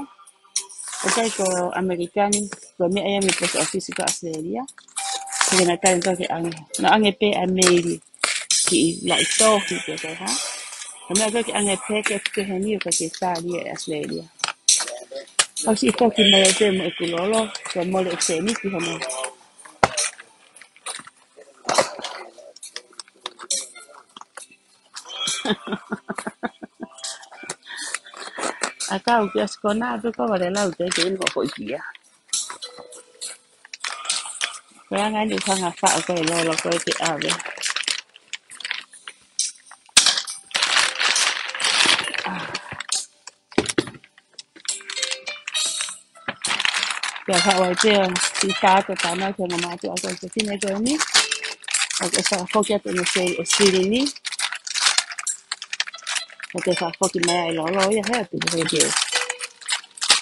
ʻOku ʻikai ko ʻAmelika ni, ko e meʻa ia mei post office ko Australia. Ko ke na kai ko ke ʻange. Na ʻange pē ʻa e meili ki ʻi laʻi tohi ke ke ha. Ko e meʻa ko ke ʻange pē ke ke he ni ʻoku ʻikai ke tali ia ʻe Australia. ʻOsi foki mai ʻa e te mo e kulolo, ko mole e seni ki hono. ʻA kau ki ʻAsikona, pe ko vale lau te ke inu ko i kia. Ko e anga ni hanga faʻa ko e lolo ko e te ave. Pea haʻu ai pea, si tāko tāna ke ngā mātua ko e te fine ko eni. ʻOku ʻosi foki atu ʻene sei e siri ni. ʻOku ʻosi foki mai ai lolo ia he atu he ke.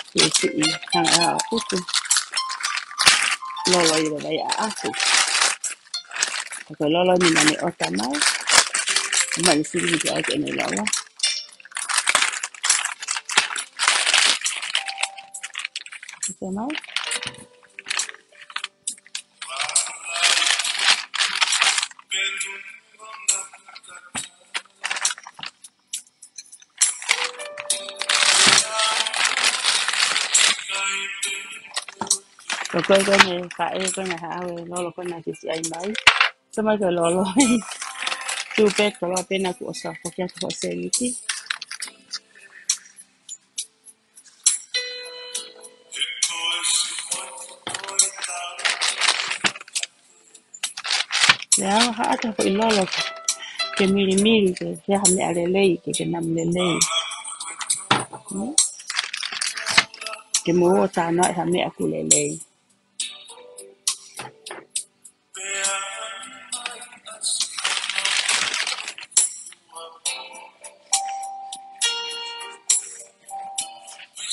Ke siʻi hanga ʻa kutu. Lolo i le vai ʻa aku. Ko e lolo ni mane ʻota mai. Mane siri ni ke au ke ne lolo. Ito mai. Ko koe ko ne ka e ko ne ha awe lolo ko na kisi ai mai. Sama ko lolo. Tu pe ko lo pe na ku osa ko kia ko se miki. Ia, haʻata ko i lolo ke milimili ke, ke ha meʻa lelei, ke ke namu lelei. Hmm? Ke mo o tāna e ha meʻa ku lelei.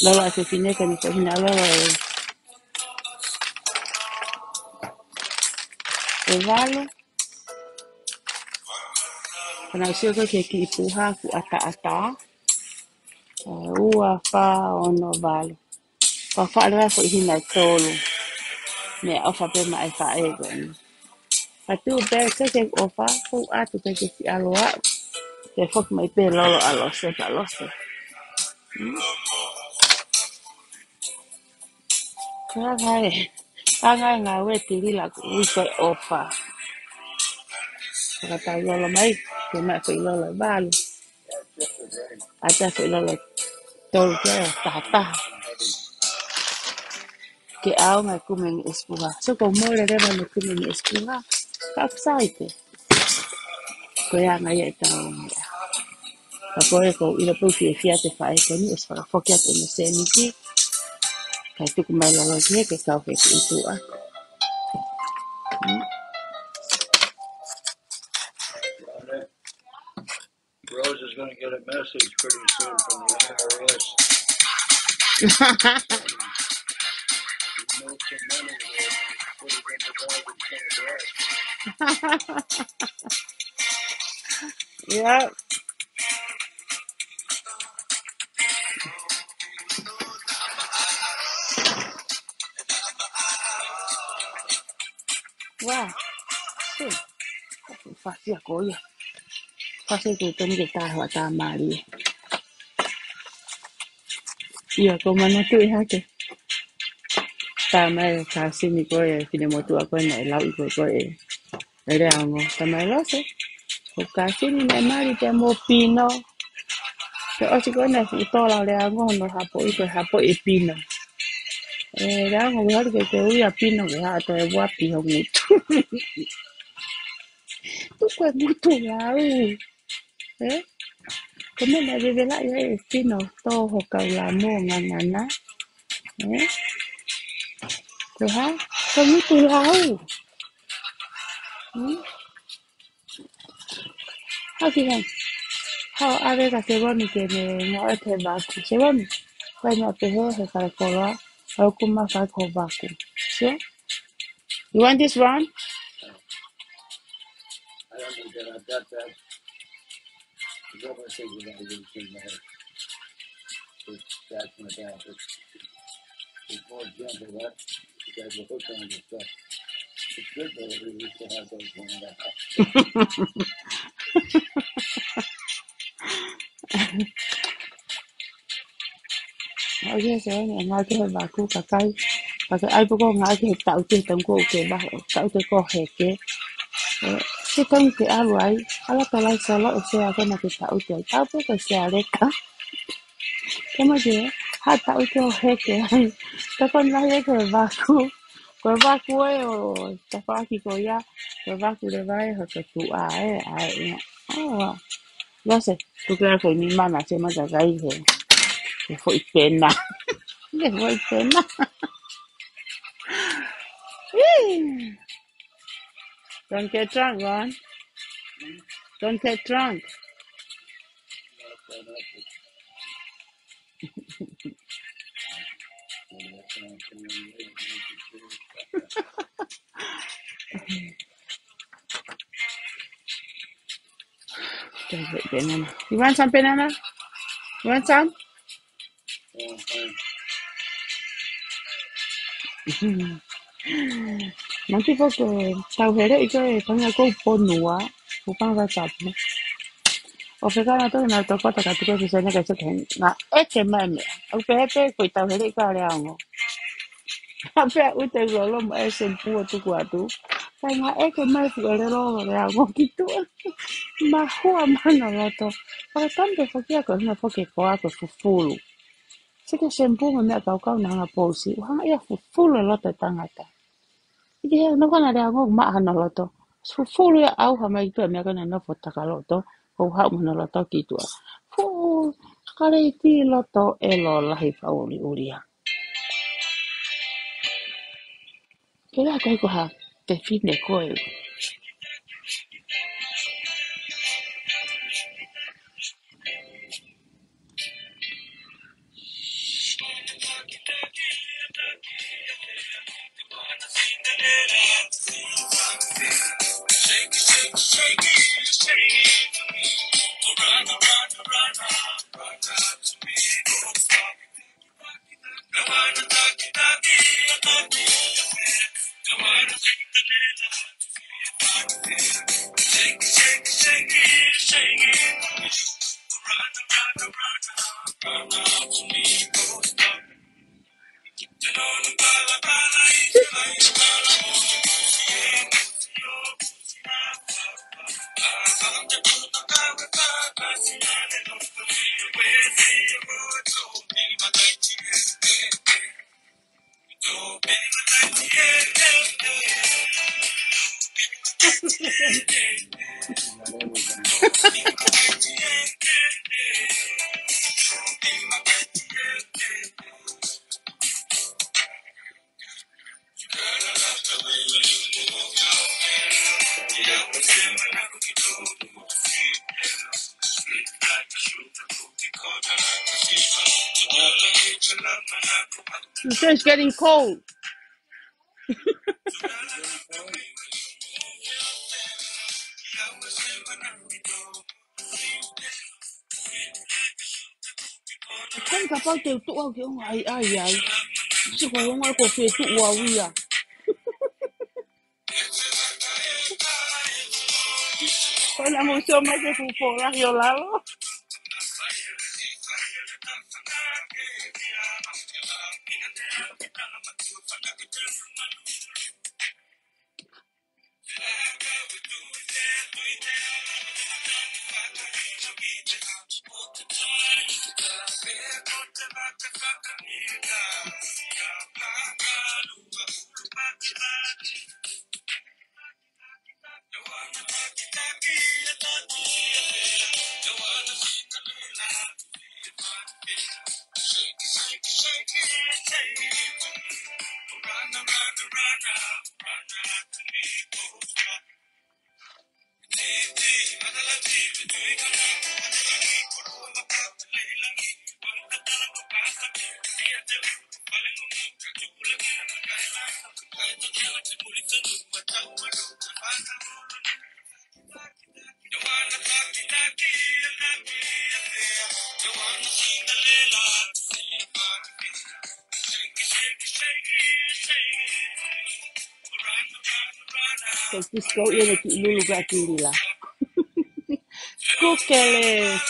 Lolo ʻa e fefine ka ni ko hina lolo e. E valu. Kana usio ko ke ki ipuha ku ata ata. E, ua, fā, ono, valu. Ka faʻa lea ko i hina e tolu. Meʻa ʻofa pē maʻa e faʻē ko eni. Ka tu pē ke ke ʻofa, ko atu pē ke ki aloa. Ke foki mai pē lolo ʻa lose, ka lose. Hmm? Ka ngai, ka ngai ngā ue tili la ku ui ko e ʻofa. Ka tau lolo mai, ke maʻa ko i lolo e valu. ʻA te ko i lolo tolu ke taha taha. Ke au ngai kume ni esipuha. So ko mole leva ni kume ni esipuha. Ka upside. Ko ia ngai e tau ngai. Ka ko e ko ilo pau fie fia te faʻē ko ni ʻosi fakafoki atu ʻene seniti. Kai tuku mai lolo ki he ke kau ke ki utua. Hmm. Rose is gonna get a message pretty soon from the I R S. Remove some money there. Put it in the garbage can. Yep. Ua. Ē. Fasi ʻa ko ia. Fasi ko tonu ke taha ʻa tā mālie. Ia, ko manatu ʻi hake. Tā mai ʻa e kāsini ko ē, finemotuʻa ko ē naʻe lau ʻi ko ē ko ē. ʻE Leaongo, tā mai Lose. Ko e kāsini naʻe mali pea mo Pino. Ke ʻosi ko ē naʻe fuʻu tola ʻo Leaongo hono hapoʻi ko e hapoʻi ʻe Pino. ʻE Leaongo, ʻoku holi ke ke ui ʻa Pino ke haʻa toe uapi ho ngutu. Tuku e ngutu lau. Ē? Ko e meʻa naʻe vevela ia ʻe Pino, tō ho kaula mo ngangana. Ē? Ko e hā? Ko e ngutu lau. Hmm? Haki hei. Hao ʻave ka Sevoni ke ne ngāue ki he vaku. Sevoni, ko e meʻa pehē he kalakoloa, ʻoku ma fai ko vaku. Sio? You want this one? ʻO ia Sevoni, ngāue ki he vaku kakai. Kakai ai poko ngāue ki he taʻute, taʻu ko ē ke vahe, taʻute ko heke. Ē, ke taʻu ke ʻalu ai, ʻalu ʻo tolai solo ʻo sea ko ena ke taʻute ai. Taʻu pē ko e sea leka. Ke ma ke, ha taʻute ʻo heke ai. Ka ko e ngāue ki he vaku. Ko e vaku ē ʻo tafaʻaki ko ia. Ko e vaku leva ē ho totuʻa ē, ʻa ē. ʻAua. Lose, tuku ā ko e nima na, se ma ka kai he. He foʻi pena. He foʻi pena. Ih. Don't get drunk, Ron. Don't get drunk. Banana. You want some banana? You want some? Manti foki tau hele ʻi ko e panga ko ponua, ko panga tapu. ʻO fekana tō na tō kota ka tuko ki sene ka seke na eke mai me. ʻOku pehē pē ko e tau hele ʻi ko Leaongo. ʻA pea ʻute lolo mo e sempū ʻo tuku atu. Kai ngā eke mai fuʻu ʻelelo Leaongo ki tuʻa. Mahua mana loto. Paka tampe foki ako hina foki ko ako fufulu. Seke sempū mo meʻa kaukau na hanga pousi. Hanga ia fufulu loto tangata. ʻIke he nofo na Leaongo maʻa hana loto. Fufulu ia au ha mai tuʻa meʻa ko na nofo taka loto. Ko hau mana loto ki tuʻa. Fu kaleiti loto e lo lahi fauli ulia. Ke la kai ko ha te fine ko e. The thing's getting cold. Kai kapau te u tuʻu au ke ongo ai ai ai. Sio ko e ongo ai ko fē tuʻu au ia. Ko ena mo sio mai ke fuʻu pōlahi ʻo lalo. Ko Cisco ia ne kiʻi lulu ka kili la. Kukele.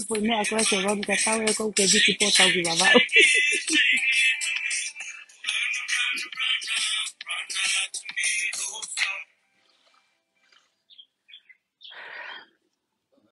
Ko e meʻa ko ē, Veronica, tau ē ko ke viki pō tau ki Vavaʻu.